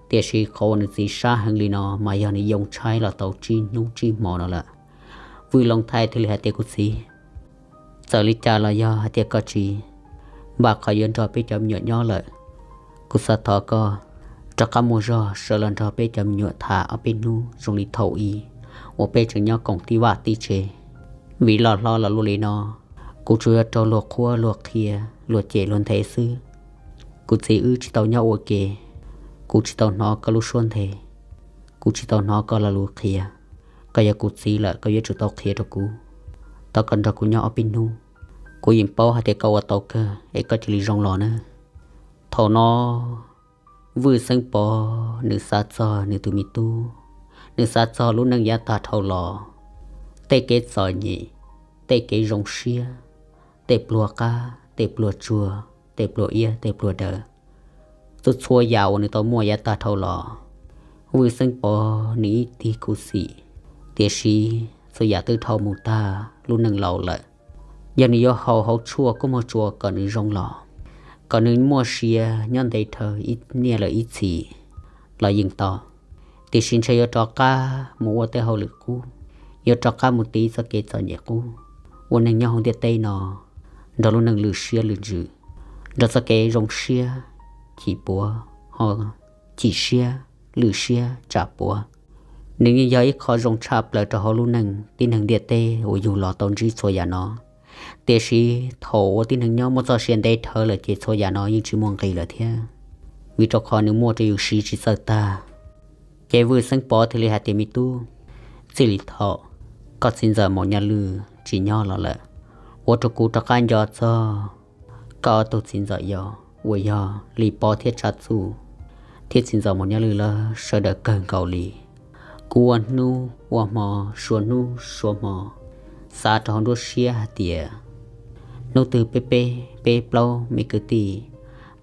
tiam sis qhov uas nws txiv sab heev li no mas yog nws yoo tshaib los tau tsib hnub tsib hmo no lawm. Vwj Loov Thaij thiaj li hais tias, kuv txiv, txawm li cas los yog hais tias koj tsis npaj qhov yuav nrog peb cov me nyuam nyob lawm, kuv xav thov koj rov qab muaj zog sawv los nrog peb cov me nyuam tham ob peb hnub zoo li thaum ub uas peb tseem nyob koom tib vaj tib tsev. Vim loj hlob los luaj li no, kuv tsuas yuav raug luag qhuab luag qhia luag cem luag nthe xwb. Kuv txiv, wb tsis tau nyob ua ke, kuv tsis tau hnov koj lub suab nthe, kuv tsis tau hnov koj lo lus qhia. Koj yog kuv txiv lawm, koj yuav tsum tau qhia rau kuv. Thov koj nrog kuv nyob ob peb hnub, kuv yeej paub hais tias koj ua tau kawg es koj cia li zoo los nawb. Thaum no Vwj Xeeb Pov nws xav txog nws tus me tub, nws xav txog lub neej yav tag dhau los, tej kev txom nyem, tej kev zoo siab, tej pluag qab, tej pluag tsuag, tej pluag iab, tej pluag daws, txhua txhua yam uas nws tau muaj yav tag dhau los. Vwj Xeeb Pov nws ib tug khuv xim, tiam sis txhua yam twb dhau mus tag, lub neej laus lawm. Yog nws yuav haus hauv tshuaj kub muag tsua kom nws zoo los, kom nws muaj sia nyob ntev dhawv ib niaj lawm ib txhis los yeej tau. Tiam sis ntshe yuav rov qab mus ua tej hauj lwm qub, yuav rov qab mus tiv txoj kev txom nyem qub, ua neeg nyob hauv ntiaj teb no nrog lub neej lwj siab lwj ntsws, nrog txoj kev zoo siab chim puav, ho chim siab lwj siab tsam puav. Nws yeej yog ib qho zoo tshaj plaws rau hauv lub neej tib neeg ntiaj teb uas yug los tau ntsib txhua yam no. Tiam sis thaum uas tib neeg nyob muaj txoj sia ntev dhawv lawm ces txhua yam no yeej tsis muaj nqis lawm thiab. vim rau qhov nws muaj rau yus siv tsis txawj tag. Ces Vwj Xeeb Pov thiaj li hais tias, me tub, txij li thaum koj txiv ntxawm Maum Nyaj Lwj tsis nyob los lawm, ua rau kuv rov qab nco txog koj ob tug txiv ntxawm yau uas yog Lis Pov thiab Tshav Txuj thiab txiv ntxawm Maum Nyaj Lwj lawv sawv daws kawg nkaus li. Kuv ua hnub ua hmo, suav hnub suav hmo, xav rau hauv nruab siab hais tias hnub twg peb peb peb plaub me kwv tij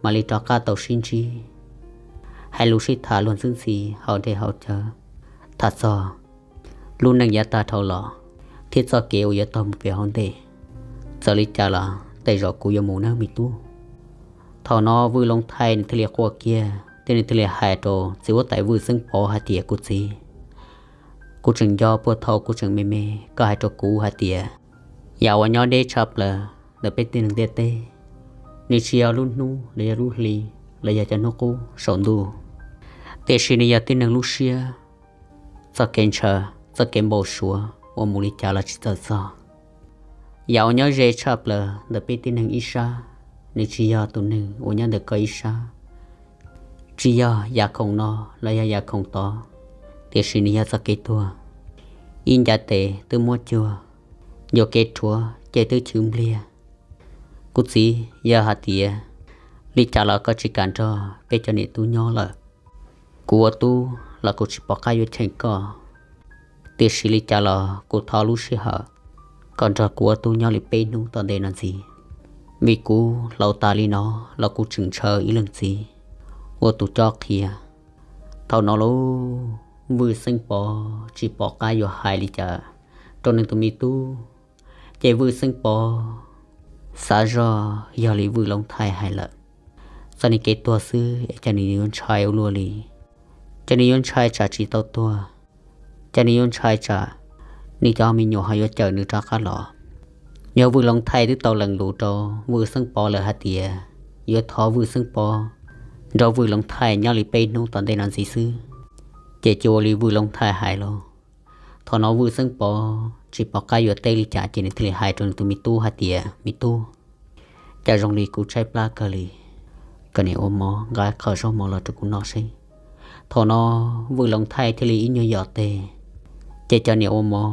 mam li rov qab tau sib ntsib, hais lus sib tham luag ntxwb ntxhi hauv dej hauv cawv, tham txog lub neej yav tag dhau los thiab txoj kev uas yuav tau mus pem hauv ntej. Txawm li cas los tej zaum kuv yuav mus nawb me tub. Thaum no Vwj Loov Thaij nws thiaj li quaj kiag thiab nws thiaj li hais rau txiv huab tais Vwj Xeeb Pov hais tias, kuv txiv, kuv tseem nco puag thaum kuv tseem me me koj hais rau kuv hais tias yam uas nyob deb tshaj plaws ntawm peb tib neeg ntiaj teb, nws tsis yog lub hnub los yog lub hli los yog cov hnub qub saum ntuj, tiam sis nws yog tib neeg lub siab, txoj kev ntshaw, txoj kev npau suav uas mus li cas los tsis txawj txog. Yam uas nyob ze tshaj plaws ntawm peb tib neeg ib sab, nws tsis yog tus neeg uas nyob ntawm koj ib sab, tsis yog yam khoom no los yog yam khoom tod, tiam sis nws yog txoj kev tuag. Ib ncav tes twb muab cuag, yuam kev rhuav ces twb chwv npliag. Kuv txiv, yog hais tias li cas los koj tsis kam nrog peb cov niam tub nyob lawm, kuv ua tub los kuv tsis pom qab yuav cheem koj, tiam sis li cas los kuv thov lub sij hawm kom nrog kuv ua tub nyob li peb hnub tom ntej no ntxiv, vim kuv laus tas li no los kuv tseem ntshaw ib leej txiv ua tus cob qhia. Thaum no lauj, Vwj Xeeb Pov tsis pom qab yuav hais li cas rau nws tus me tub, ces Vwj Xeeb Pov xav zoj yog li Vwj Loov Thaij hais lawm, txoj niag kev tuag xwb es cas nws yuav ntshai ua luaj li, cas nws yuav ntshai tsam tsis tau tuag, cas nws yuav ntshai tsam nws cov me nyuam ho yuav cawm nws rov qab los. Yog Vwj Loov Thaij twb tau lees lus rau Vwj Xeeb Pov lawm hais tias yuav thov Vwj Xeeb Pov nrog Vwj Loov Thaij nyob li peb hnub tom ntej no ntxiv xwb, ces cia ua li Vwj Loov Thaij hais lauj. Thaum no Vwj Xeeb Pov tsis pom qab yuav teb li cas ces nws thiaj li hais rau nws tus me tub hais tias, me tub, cas zoo li kuv tshaib plab kawg li, koj niam ua mov nqa qhov zaub mov los rau kuv noj seb. Thaum no Vwj Loov Thaij thiaj li ib nyuag yos tes, ces cov niam ua mov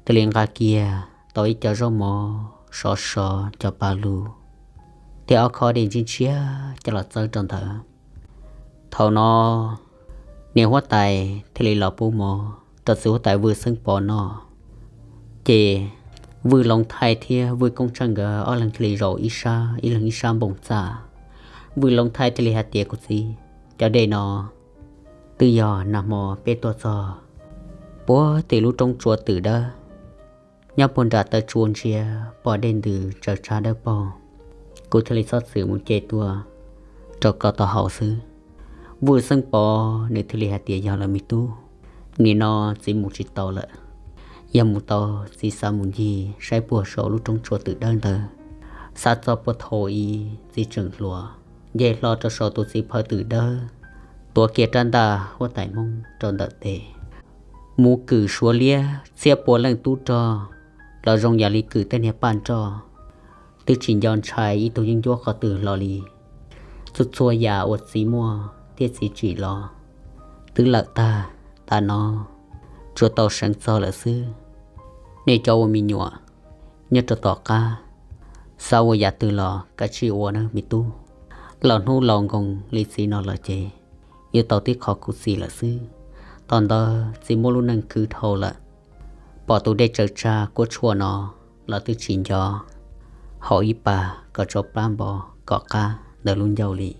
thiaj li nqa kiag tau ib co zaub mov sov sov, cov pa lug thiab ob khob dej ntshiab ntshiab coj los txawb rau ntawd. Thaum no niam huab tais thiaj li los pub mov rau txiv huab tais Vwj Xeeb Pov noj. Ces Vwj Loov Thaij thiab Vwj Koob Tsheej nkawd ob leeg thiaj li zaum ib sab, ib leeg ib sab npoo txaj. Vwj Loov Thaij thiaj li hais tias, kuv txiv, cov dej no twb yog nag hmo peb tuaj txog puag tim lub roob tsua twm dawb, nyob puag nram taw tsua ntsia pom dej ntws tsaws tsag dawb paug, kuv thiaj li txhob txwm mus ce tuaj rau koj tau haus xwb. Vwj Xeeb Pov nws thiaj li hais tias, yog lawm me tub, nim no txiv mus tsis tau lawm. Yog mus tau, txiv xav mus ncig saib puag saum lub roob tsua twm dawb ntawd, xav txog puag thaum ub txiv tseem hluas, nce hlo rau saum tus txiv phaw twm dawb, tuav kiag rab ntaj huab tais Hmoob rau ntawm tes, mus kwm Suav liab txhiab pua leej tub rog los zoo yam li kwm tej niag paj nroj, twb tsis nco ntshai ib tug yeeb ncuab qhov twg hlo li. Txhua txhua yam uas txiv muaj thiab txiv tsim los twb lawm tag, tam no tsuas tau seev txog lawm xwb. Nej cov ua me nyuam nyob rau tom qab, xav ua yam twg los kav tsij ua nawb me tub. Laus hnub laus nkoos li txiv no lawm ces yuav tau tib qho khuv xim lawm xwb. Thaum ntawd txiv muab lub neej khwv dhau lawm, pom tus dej tsaws tsag kuab tshuaj no los twb tsis nco haus ib pas kom tsau plab npo kom qab ntawm lub ncauj li.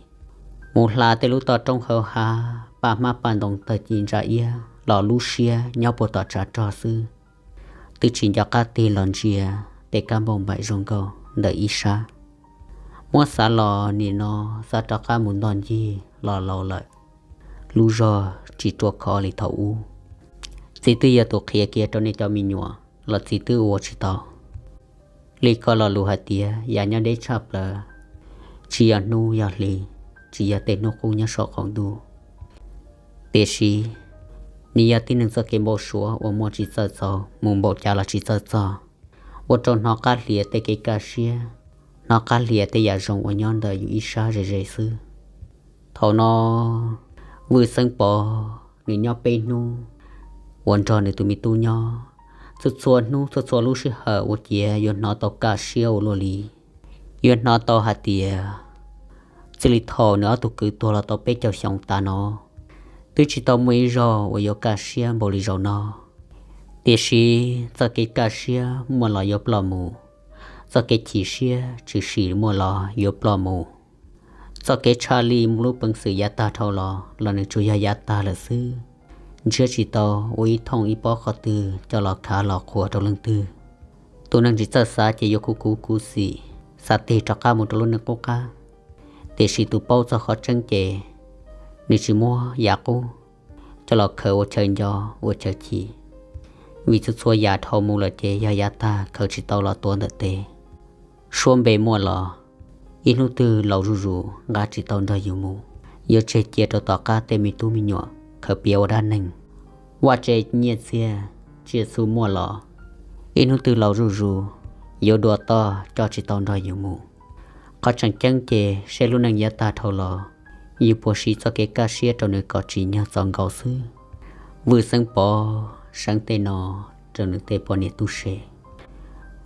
Mus hla tej lub toj roob hawv hav, paj hmab paj ntoo tawg ci ntsa iab los lub siab nyob puag tom tsav rog xwb, twb tsis nco qab tig los ntsia tej kab npauj npaim zoo nkauj ntawm ib sab. Muab xav los nim no xav rov qab mus ntog ncig los laus lawm, lub zog tsis ruaj khov li thaum ub. Txiv twb yog tus qhia kiag rau nej cov me nyuam los txiv twb ua tsis tau. Li koj lo lus hais tias yam nyob deb tshaj plaws tsis yog hnub yog hli, tsis yog tej hnub qub nyob saum qaum ntuj, tiam sis nws yog tib neeg txoj kev npau suav uas muaj tsis txawj txaus, mus npaum cas los tsis txawj txog, ua rau hnov qab hlias tej kev kaj siab, hnov qab hlias tej yam zoo uas nyob ntawm yus ib sab ze ze xwb. Thaum no Vwj Xeeb Pov nws nyob peb hnub uas nrog nws tus me tub nyob, txhua txhua hnub txhua txhua lub sij hawm ua ciav yuav hnov tau kaj siab ua luaj li. Yuav hnov tau hais tias txij li thaum nws ob tug kwv tuag los tau peb caug xyoo tas no, twb tsis tau muaj ib zaug uas yuav kaj siab npaum li zaum no. Tiam sis txoj kev kaj siab muaj los yuav ploj mus, txoj kev chim siab tshwm sim muaj los yuav ploj mus. Txoj kev tshaj lij lub peev xwm yav tag dhau los los nws tsuas yog yav tag lawm xwb. Ntsiab tsis tau ua ib thooj ib pob qhov twg coj los khav los qhuas rau leej twg. Tus neeg tsis txawj xav ces yuav khuv kuv khuv xim, xav tig rov qab mus rau lub neej qub qab. Tiam sis tus paub txog qhov tseeb ces nws tsis muab yav qub coj los khaws ua chaw nco ua chaw chim, vim txhua txhua yam dhau mus lawm ces yog yav tag khaws tsis tau los tuav ntawm tes. Suab npe muaj los, ib hnub twg laus zuj zus nqa tsis tau nrog yus mus, yuav tseg cia rau tom qab tej me tub me nyuam khaws piav ua dab neeg. Vaj tse nyiaj txiag tsiaj txhu muaj los, ib hnub twg laus zuj zus yuav dua toj coj tsis tau nrog yus mus. Qhov tseem ceeb ces seb lub neej yav tag dhau los, yus puas siv txoj kev kaj siab rau nws kom tsim nyog txaus nkaus xwb. Vwj Xeeb Pov seev tej no rau nws tej poj niam tub se.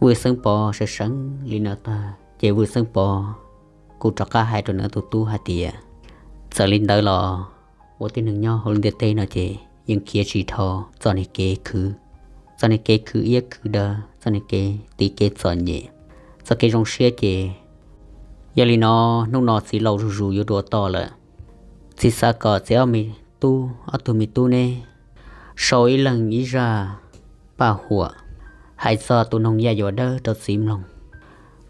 Vwj Xeeb Pov seev seev li no tag ces Vwj Xeeb Pov kuj rov qab hais rau nws tus tub hais tias, txawm li ntawd los ua tib neeg nyob hauv lub ntiaj teb no ces yeej khiav tsis dhau txoj niag kev khwv, txoj niag kev khwv iab khwv daw, txoj niag kev tiv kev txom nyem, txoj kev zoo siab ces. Yog li no, hnub no txiv laus zuj zus yuav dua toj lawm. Txiv xav kom txiv ob me tub, ob tug me tub neb sau ib leeg ib zaj paj huam hais txog tus noog yaj yuam dawb rau txiv mloog.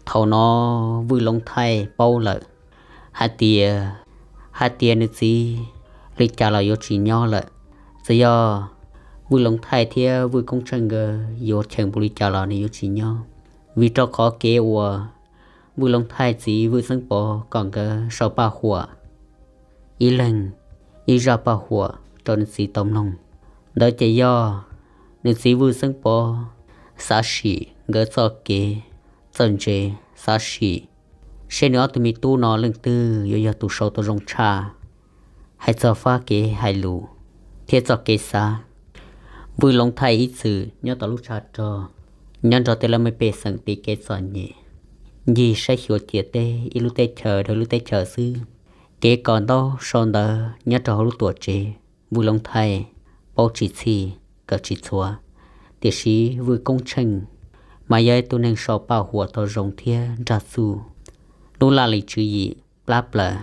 Thaum no Vwj Loob Thaij paub lawm hais tias, hais tias nws txiv li cas los yuav tsis nyob lawm. Txawm yog Vwj Loob Thaij thiab Vwj Koob Tsheej nkawd yuav cheem npaum li cas los nws yuav tsis nyob, vim rau qhov kev uas Vwj Loob Thaij txiv Vwj Xeeb Pov kom nkawd sau paj huam, ib leeg ib zaj paj huam rau nws txiv tau mloog. Ntawd ces yog nws txiv Vwj Xeeb Pov xav sim nkawd txoj kev txawj ntse, xav sim seb nws ob tug me tub no leej twg yuav yog tus sau tau zoo tshaj. Hais txog fab kev hais lus thiab txoj kev xav, Vwj Loob Thaij ib txwm nyob tom lub tshav rog, nyob nrog tej laj mej pej xeem tiv kev txom nyem, ncig saib xyuas ciam teb ib lub teb chaws rau ib lub teb chaws xwb. Kev kos ntaub sau ntawv nyob rau hauv lub tuam tsev, Vwj Loob Thaij paub tsis txhij, kawm tsis txhua. Tiam sis Vwj Koob Tsheej mas yog ib tug neeg sau paj huam tau zoo thiab nrag txuj, lub laj lim tswv yim plab plaws.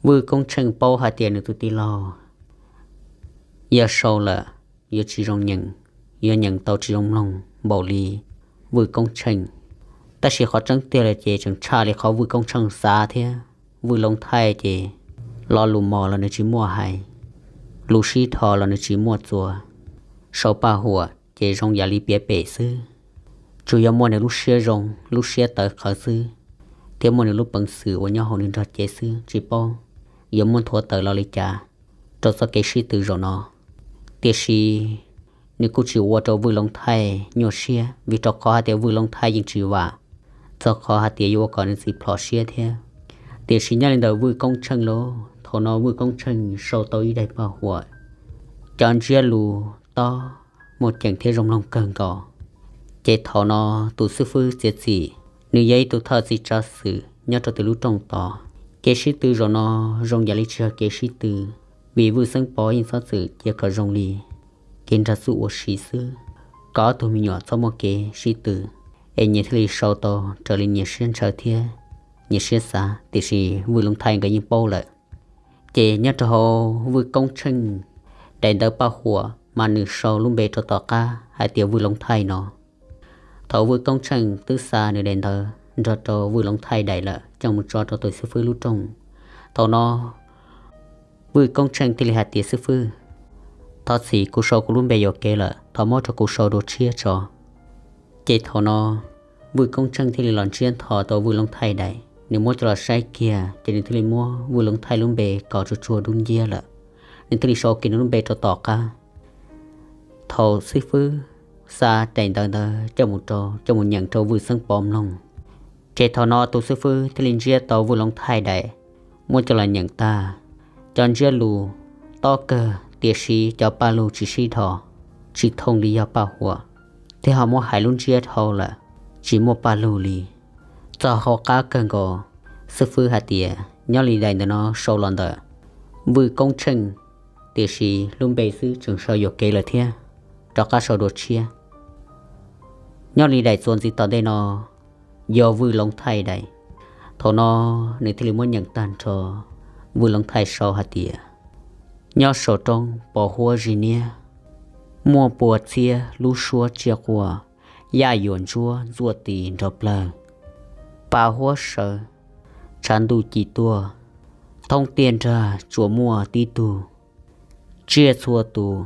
Vwj Koob Tsheej paub hais tias nws tus tij laug yog sau lawm yuav tsis zoo nyeem, yuav nyeem tau tsis zoo mloog npaum li Vwj Koob Tsheej. Tab sis qhov tseeb tiag lawm ces tseem tshaj li qhov Vwj Koob Tsheej xav thiab. Vwj Loob Thaij ces lo lus mos los nws tsis muaj hais, lus sib dhos los nws tsis muaj txuas, sau paj huam ces zoo yam li piav pem xwb. Tsuas yog muaj nws lub siab zoo, lub siab tawv qhawv xwb, thiab muaj nws lub peev xwm uas nyob hauv nws nrog cev xwb, tsis paub yuav muaj nthuav tawm los li cas rau txoj kev sib tw zaum no. Tiam sis nws kuj tsis ua rau Vwj Loob Thaij nyuaj siab, vim rau qhov hais tias Vwj Loob Thaij yeej tsis vam txog qhov hais tias yuav ua kom nws txiv plhom siab thiab. Tiam sis nyob li ntawm Vwj Koob Tsheej los, thaum no Vwj Koob Tsheej sau tau ib daim paj huam, cov ntsiab lus tob muaj ceem thiab zoo mloog kawg nkaus. Ces thaum no tus xib fwb txiav txim, nws yog ib tug thawj txiv tsav xwm nyob rau tim lub rooj tod. Kev sib tw zaum no zoo yam li tsis yog kev sib tw, vim Vwj Xeeb Pov yeej txhob txwm cia kom zoo li kev nrag txuj ua si xwb, kom ob tug me nyuam txhob muaj kev sib tw, es nyias thiaj li sau tau raws li nyias siab ntshaw thiab nyias siab xav. Tiam sis Vwj Loob Thaij nkawd yeej paub lawm. Ces nyob rau hauv Vwj Koob Tsheej daim ntawv paj huam mas nws sau lub npe rau tom qab hais tias Vwj Loob Thaij no. Thaum Vwj Koob Tsheej twb xa nws daim ntawv nrog rau Vwj Loob Thaij daim lawm coj mus tso rau tus xib fwb lub rooj, thaum no Vwj Koob Tsheej thiaj li hais tias, xib fwb, thov txim, kuv sau kuv lub npe yuam kev lawm, thov muab rau kuv sau dua tshiab tso. Ces thaum no Vwj Koob Tsheej thiaj li los ntsiab ntho tau Vwj Loob Thaij daim, nws muab coj los saib kiag ces nws thiaj li muab Vwj Loob Thaij lub npe kos tsuag tsuag dub nciab lawm. Nws thiaj li sau kiag nws lub npe rau tom qab. Thaum xib fwb xa daim ntawv ntawd coj mus rau, coj mus nyeem rau Vwj Xeeb Pov mloog, ces thaum no tus xib fwb thiaj li ntsiab tau Vwj Loob Thaij daim, muab coj los nyeem tag, Cov ntsiab lus tob kawg tiam sis cov paj lug tsis sib dhos, tsis thooj li yog paj huam, thiab ho muab hais lub ntsiab dhau lawm, tsis muaj paj lug li. Txog hauv qab kawg nkaus, xib fwb hais tias nyob li daim ntawm no sau los ntawm Vwj Koob Tsheej, tiam sis lub npe xwb tseem sau yuam kev lawm thiab, rov qab sau dua tshiab. Nyob li daim txuas ntxiv tom ntej no yog Vwj Loov Thaij daim. Thaum no nws thiaj li muab nyeem tag nrho, Vwj Loov Thaij sau hais tias: Nyob saum roob pos huab zis niab, muaj pua txhiab lub suab tsiaj quaj, yaj yuam ntsuab ntxuaj tis nrov plawg. Pas huab sawv, tshav ntuj ci tuaj, thoob tiaj nrag tsuas muaj tib tug. Tsiaj txhua tus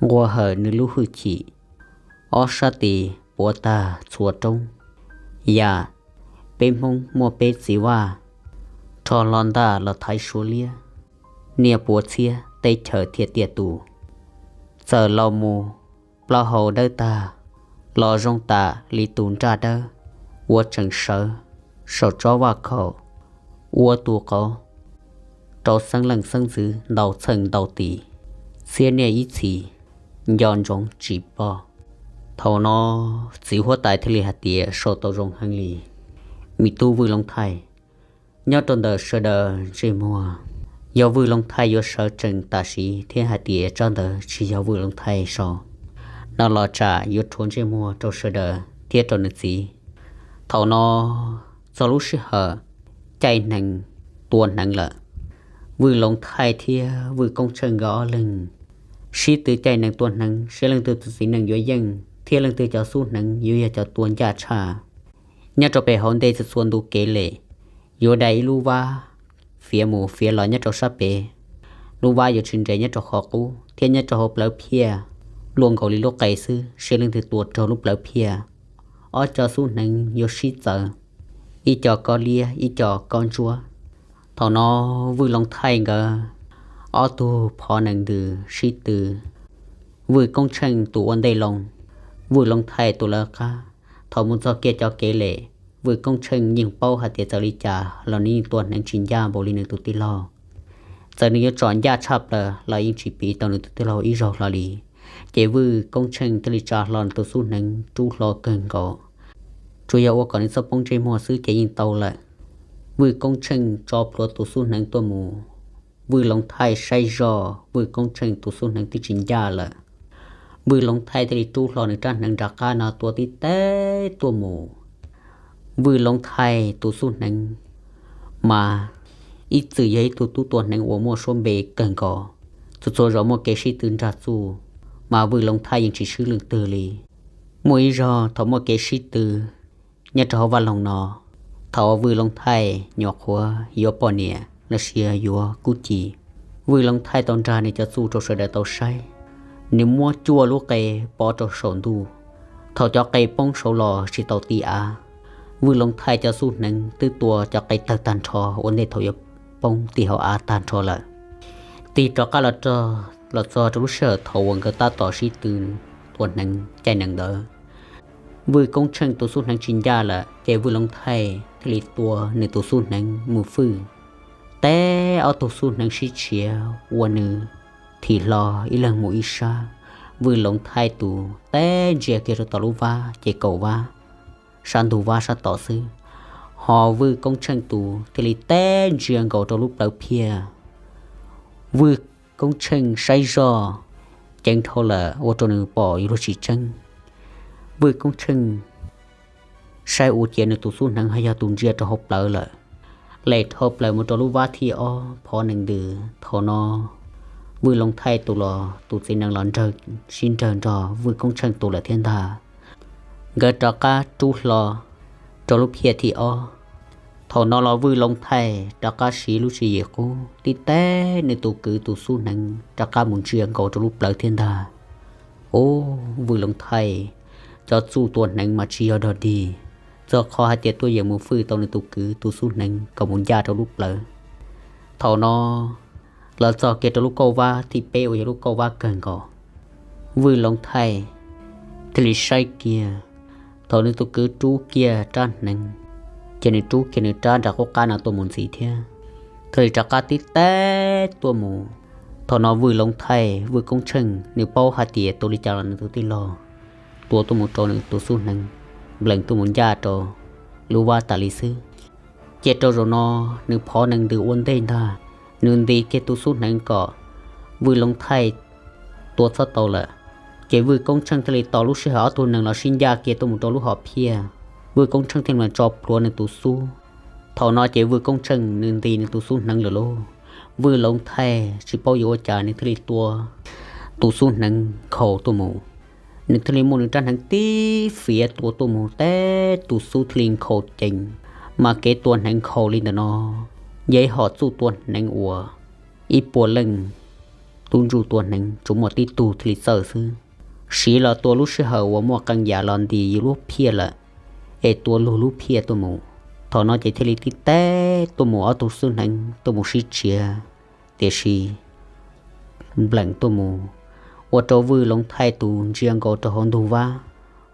nqua hawm nws lub hwj chim, ob sab tis puav tag txhua roob. Yam peb Hmoob muaj peb txiv vaj, rho hlo ntaj los thaiv Suav liab, niaj pua txhiab teb chaws thiaj tiaj tus. Txawm los mus plaub hau dawb tag, los zoo tam li tus nraj dawb uas tseem sawv saum tsob vaj khaum, ua tus qauv rau xeeb leej xeeb ntxwv ntau txheej ntau tis, txhiab niaj ib txhis nco ntsoov tsis pom. Thaum no txiv huab tais thiaj li hais tias sau tau zoo heev li, me tub Vwj Loov Thaij. Nyob rau ntawm sawv daws ntsej muag, yog Vwj Loov Thaij yuav sawv tsees tam sim thiab hais tias tsab ntawv tsis yog Vwj Loov Thaij sau no los tsam yuav rhuav ntsej muag rau sawv daws thiab rau nws txiv. Thaum no txog lub sij hawm caij nees tua hneev lawm. Vwj Loov Thaij thiab Vwj Koob Tsheej nkawd ob leeg sib tw caij nees tua hneev, seb leej twg tus txiv nees yuav yeej thiab leej twg cov xub hneev yuav yog cov tua ncaj tshaj. Nyob rau pem hauv ntej txhua txhua ntu kev lem, yuav dai ib lub vab fiav mus fiav los nyob rau sab pem. Lub vab yuav tsis nres nyob rau qhov qub thiab nyob rau hauv plawv phiaj, luaj nkaus li lub qe xwb, seb leej twg tua raug lub plawv phiaj, ob cov xub hneev yuav sib txawv, ib co kob liab ib co kob ntsuab. Thaum no Vwj Loov Thaij nkawd ob tug phov nees ntws sib tw, Vwj Koob Tsheej tus ua ntej loo, Vwj Loov Thaij tus lawv qab. Thaum mus txog kiag cov kev lem, Vwj Koob Tsheej yeej paub hais tias txawm li cas los nws yeej tua hneev tsis ncaj npaum li nws tus tij laug. Txawm nws yuav tsom ncaj tshaj plaws los yeej tsis piv tau nws tus tij laug ib zaug hlo li. Ces Vwj Koob Tsheej thiaj li tsa hlo nws tus xub hneev rub hlo kawg nkaus, tsuas yog ua kom nws txhob poob ntsej muag xwb ces yeej tau lawm. Vwj Koob Tsheej tso plhuav tus xub hneev tuaj mus, Vwj Loov Thaij saib zoj Vwj Koob Tsheej tus xub hneev twb tsis ncaj lawm. Vwj Loov Thaij thiaj li rub hlo nws rab hneev nram qab no tua tib teb tuaj mus. Vwj Loov Thaij tus xub hneev mas ib txwm yog ib tug tub tua hneev uas muaj suab npe kawg nkaus, txhua txhua zaus muaj kev sib tw nrag txuj, mas Vwj Loov Thaij yeej tsis swb leej twg li. Muaj ib zaug thaum muaj kev sib tw nyob rau hauv vaj loog no, thaum Vwj Loov Thaij nyuam qhuav yuav poj niam los sis yuav kub ci, Vwj Loov Thaij tau nrag nws cov txuj rau sawv daws tau saib. Nws muab cuaj lub qe pov rau saum ntuj, thaum cov qe poob saud los tsis tau ti av, Vwj Loov Thaij cov xub hneev twb tua cov qe tawg tag nrho ua ntej thaum yuav poob ti hauv av tag nrho lawm. Tig rov qab los rau, los txog rau lub sij hawm thaum uas nkawd tab tom sib tw tua hneev caij nees ntawd, Vwj Koob Tsheej tus xub hneev tsis ncaj lawm ces Vwj Loov Thaij thiaj li tua nws tus xub hneev mus fwj. Teb ob tug xub hneev sib tshiav ua nws thim hlo ib leeg mus ib sab. Vwj Loov Thaij tus teb ntsia kiag rau tom lub vab ces kaum vab, sab ntug vab sab tom xwb, ho Vwj Koob Tsheej tus thiaj li teb ntsia nkaus rau lub plawv phiaj. Vwj Koob Tsheej saib zoj ceev dhau lawm ua rau nws pom yuav luag tsis tseeb. Vwj Koob Tsheej saib ua ciav nws tus xub hneev ho yog tus ntsia rau hauv plawv lawm, lem dhau plaws mus rau lub vab thib ob phov nees ntws. Thaum no Vwj Loov Thaij tus los tus txiv nees los nrawg, sib nrawg nrog Vwj Koob Tsheej tus lawm thiab ntag. Nkawd rov qab rub hlo rau lub phiaj thib ob. Thaum no los Vwj Loov Thaij rov qab siv lub tswv yim qub tib teb nws tus kwv tus xub hneev rov qab mus ntsia nkaus rau lub plawv thiab ntag. Ub, Vwj Loov Thaij cov txuj tua hneev mas tsis yog dog dig, txog qhov hais tias tuaj yeem mus fwj tau nws tus kwv tus xub hneev kom mus ncaj rau lub plawv. Thaum no los txog kiag rau lub kauj vab thib peb uas yog lub kauj vab kawg nkaus. Vwj Loov Thaij thiaj li saib kiag, thaum nws tus kwv rub kiag rab hneev, ces nws rub kiag nws rab nram qub qab no tuaj mus ntxiv thiab. thiaj li rov qab tib teb tuaj mus. Thaum no Vwj Loov Thaij, Vwj Koob Tsheej nws paub hais tias tua li cas los nws tus tij laug tua tuaj mus rau nws tus xub hneev, nplees tuaj mus ncaj rau lub vab tas li xwb. Ces rau zaum no nws phov nees ntws ua ntej ntag, nws nti kiag tus xub hneev kom Vwj Loov Thaij tua txhob tau lawm. Ces Vwj Koob Tsheej thiaj li tos lub sij hawm ob tug nees los sib ncaj kiag tuaj mus rau lub hom phiaj, Vwj Koob Tsheej thiaj li tso plhuav nws tus xub. Thaum no ces Vwj Koob Tsheej nws nti nws tus xub hneev lawm lauj. Vwj Loov Thaij tsis paub yuav ua cas nws thiaj li tua tus xub hneev nkhaus tuaj mus. Nws thiaj li muab nws rab hneev tib fiav tua tuaj mus teb tus xub thiaj li nkhaus ceev. Mas kev tua hneev nkhaus li ntawm no yog ib hom txuj tua hneev uas ib puas leej tub ntsuj tua hneev tsuas muaj tib tug thiaj li txawj xwb. Siv los tua lub sij hawm uas muaj qee yam los nti yus lub phiaj lawm, es tua lug lub phiaj tuaj mus. Thaum no ces thiaj li tib teb tuaj mus ob tug xub hneev tuaj mus sib txiav, tiam sis nplees tuaj mus ua rau Vwj Loov Thaij tus ntsia nkaus rau hauv ntug vab,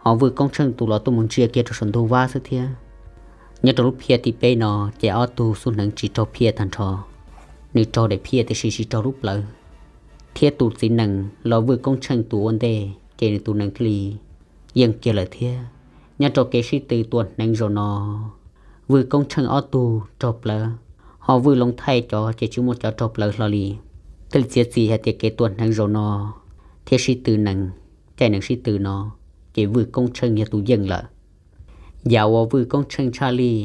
ho Vwj Koob Tsheej tus los tuaj mus ntsia kiag rau saum ntug vab xwb thiab. Nyob rau lub phiaj thib peb no ces ob tug xub hneev tsis raug phiaj tag nrho, nws raug daim phiaj tiam sis tsis raug lub plawv, thiab tus txiv nees los Vwj Koob Tsheej tus ua ntej ces nws tus nees thiaj li yeej kiag lawm thiab. Nyob rau kev sib tw tua hneev zaum no, Vwj Koob Tsheej ob tug raug plawv, ho Vwj Loov Thaij cov ces tsis muaj cov raug plawv hlo li. Thiaj li txiav txim hais tias kev tua hneev zaum no thiab sib tw nees, caij nees sib tw no ces Vwj Koob Tsheej yog tus yeej lawm. Yam uas Vwj Koob Tsheej tshaj lij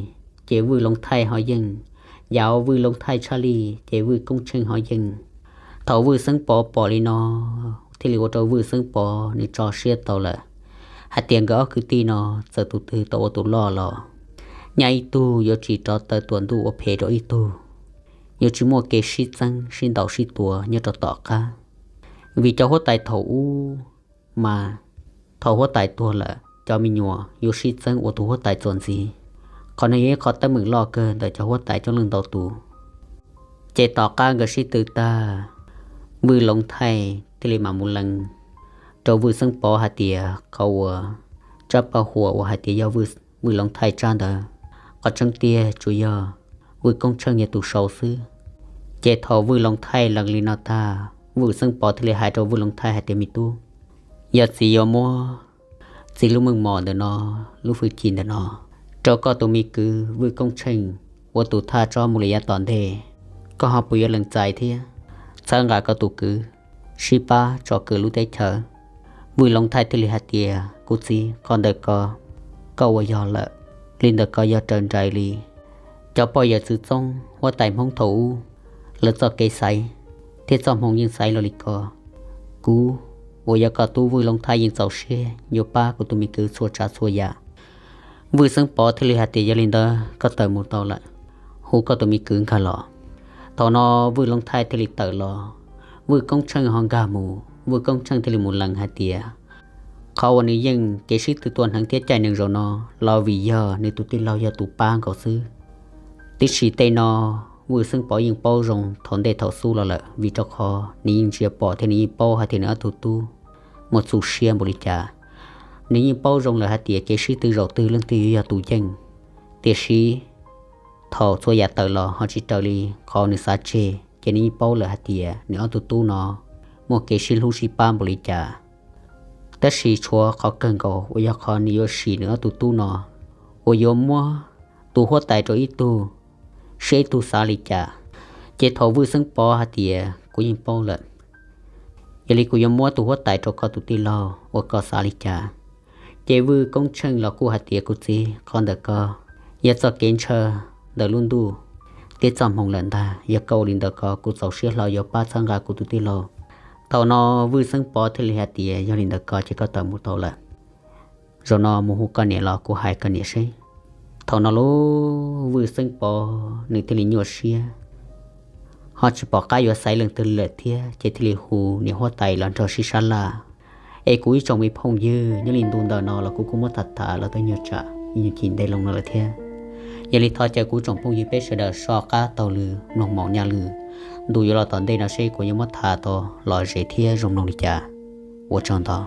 ces Vwj Loov Thaij ho yeej, yam uas Vwj Loov Thaij tshaj lij ces Vwj Koob Tsheej ho yeej. Thaum Vwj Xeeb Pov pom li no thiaj li ua rau Vwj Xeeb Pov nws tso siab tau lawm hais tias nkawd ob kwv tij no txawm tus twg tau ua tus loj los nyaj ib tug yuav tsis rov taw tuam ntuj ua phem rau ib tug, yuav tsis muaj kev sib txeeb sib ntaus sib tua nyob rau tom qab. Vim cov huab tais thaum ub mas thaum huab tais tuag lawm cov me nyuam yuav sib txeeb ua tus huab tais txuas ntxiv. Qhov no yog ib qho teeb meem loj kawg ntawm cov huab tais coob leej ntau tus. Ces tom qab nkawd sib tw tag, Vwj Loov Thaij thiaj li mam mus lees rau Vwj Xeeb Pov hais tias qhov uas tsab paj huam uas hais tias yog Vwj Loov Thaij tsab ntawd, qhov tseeb tiag tsuas yog Vwj Koob Tsheej yog tus sau xwb. Ces thaum Vwj Loov Thaij lees li no tag, Vwj Xeeb Pov thiaj li hais rau Vwj Loov Thaij hais tias, me tub, yog txiv yuav muab txiv lub meej mom ntawm no, lub hwj chim ntawm no rau koj tus me kwv Vwj Koob Tsheej ua tus thaj tsob mus li yav tom ntej, koj ho puas yuav lees txais thiab txhawb nqa koj tus kwv sib pab tsom kwm lub teb chaws? Vwj Loov Thaij thiaj li hais tias, kuv txiv, qhov ntawm ko koj ua yog lawm. Li ntawm ko yog raws nraim li cov poj yawm txwv txoob huab tais Hmoob thaum ub lawv txoj kev xaiv thiab txoj hmoo yeej xaiv los li ko. Kuv uas yog koj tub Vwj Loov Thaij yeej txaus siab yuav pab kuv tus me kwv txhua tsav txhua yam. Vwj Xeeb Pov thiaj li hais tias, yog li ntawd koj tawm mus tau lawm, hu koj tus me kwv nkag los. Thaum no Vwj Loov Thaij thiaj li tawm los, Vwj Koob Tsheej ho nkag mus. Vwj Koob Tsheej thiaj li mus lees hais tias, qhov uas nws yeej kev sib tw tua hneev thiab caij nees zaum no los vim yog nws tus tij laug yog tus pab nkaus xwb. Tiam sis tej no Vwj Xeeb Pov yeej paub zoo thaum ntej thaum xub los lawm, vim rau qhov nws yeej ntsia pom thiab nws yeej paub hais tias nws ob tug tub muaj txuj siab npaum li cas. Nws yeej paub zoo lawm hais tias kev sib tw zaum twg leej twg yuav yog tus yeej. Tiam sis thaum txhua yam tawm los ho tsis raws li qhov nws xav tseg, ces nws yeej paub lawm hais tias nws ob tug tub no muaj kev sib hlub sib pab npaum li cas. Tab sis tshuav qhov kawg nkaus uas yog qhov nws yuav sim nws ob tug tub no uas yuav muab tus huab tais rau ib tug, saib ib tug xav li cas. Ces thaum Vwj Xeeb Pov hais tias, kuv yeej paub lawm, yog li kuv yuav muab tus huab tais rau koj tus tij laug uas koj xav li cas. Ces Vwj Koob Tsheej los kuj hais tias, kuv txiv, qhov ntawm ko yog txoj kev ntshaw ntawm lub ntuj thiab txoj hmoo lawm ntag. Yog koj ua li ntawd ko kuv txaus siab hlo yuav pab txhawb nqa kuv tus tij laug. Thaum no Vwj Xeeb Pov thiaj li hais tias, yog li ntawd ko ces koj tawm mus tau lawm. Zaum no mus hu koj niam los kuv hais koj niam seb. Thaum no lub Vwj Xeeb Pov nws thiaj li nyuaj siab, ho tsis pom qab yuav xaiv leej twg lawm thiab, ces thiaj li hu niam huab tais los nrog sib sab laj. Es kuv ib tsoom me phooj ywg, nyob li ntu ntawm no los kuv kuj muab tham tham los tau nyuag tsam nyuag chim ntev loo no lawm thiab. Yog li thov caw kuv tsoom phooj ywg peb sawv daws soj qab taug lw mloog maum nyaj lw ntu yuav los tom ntej no seb kuv yuav muab tham tau lom zem thiab zoo mloog li cas. Ua tsaug ntau.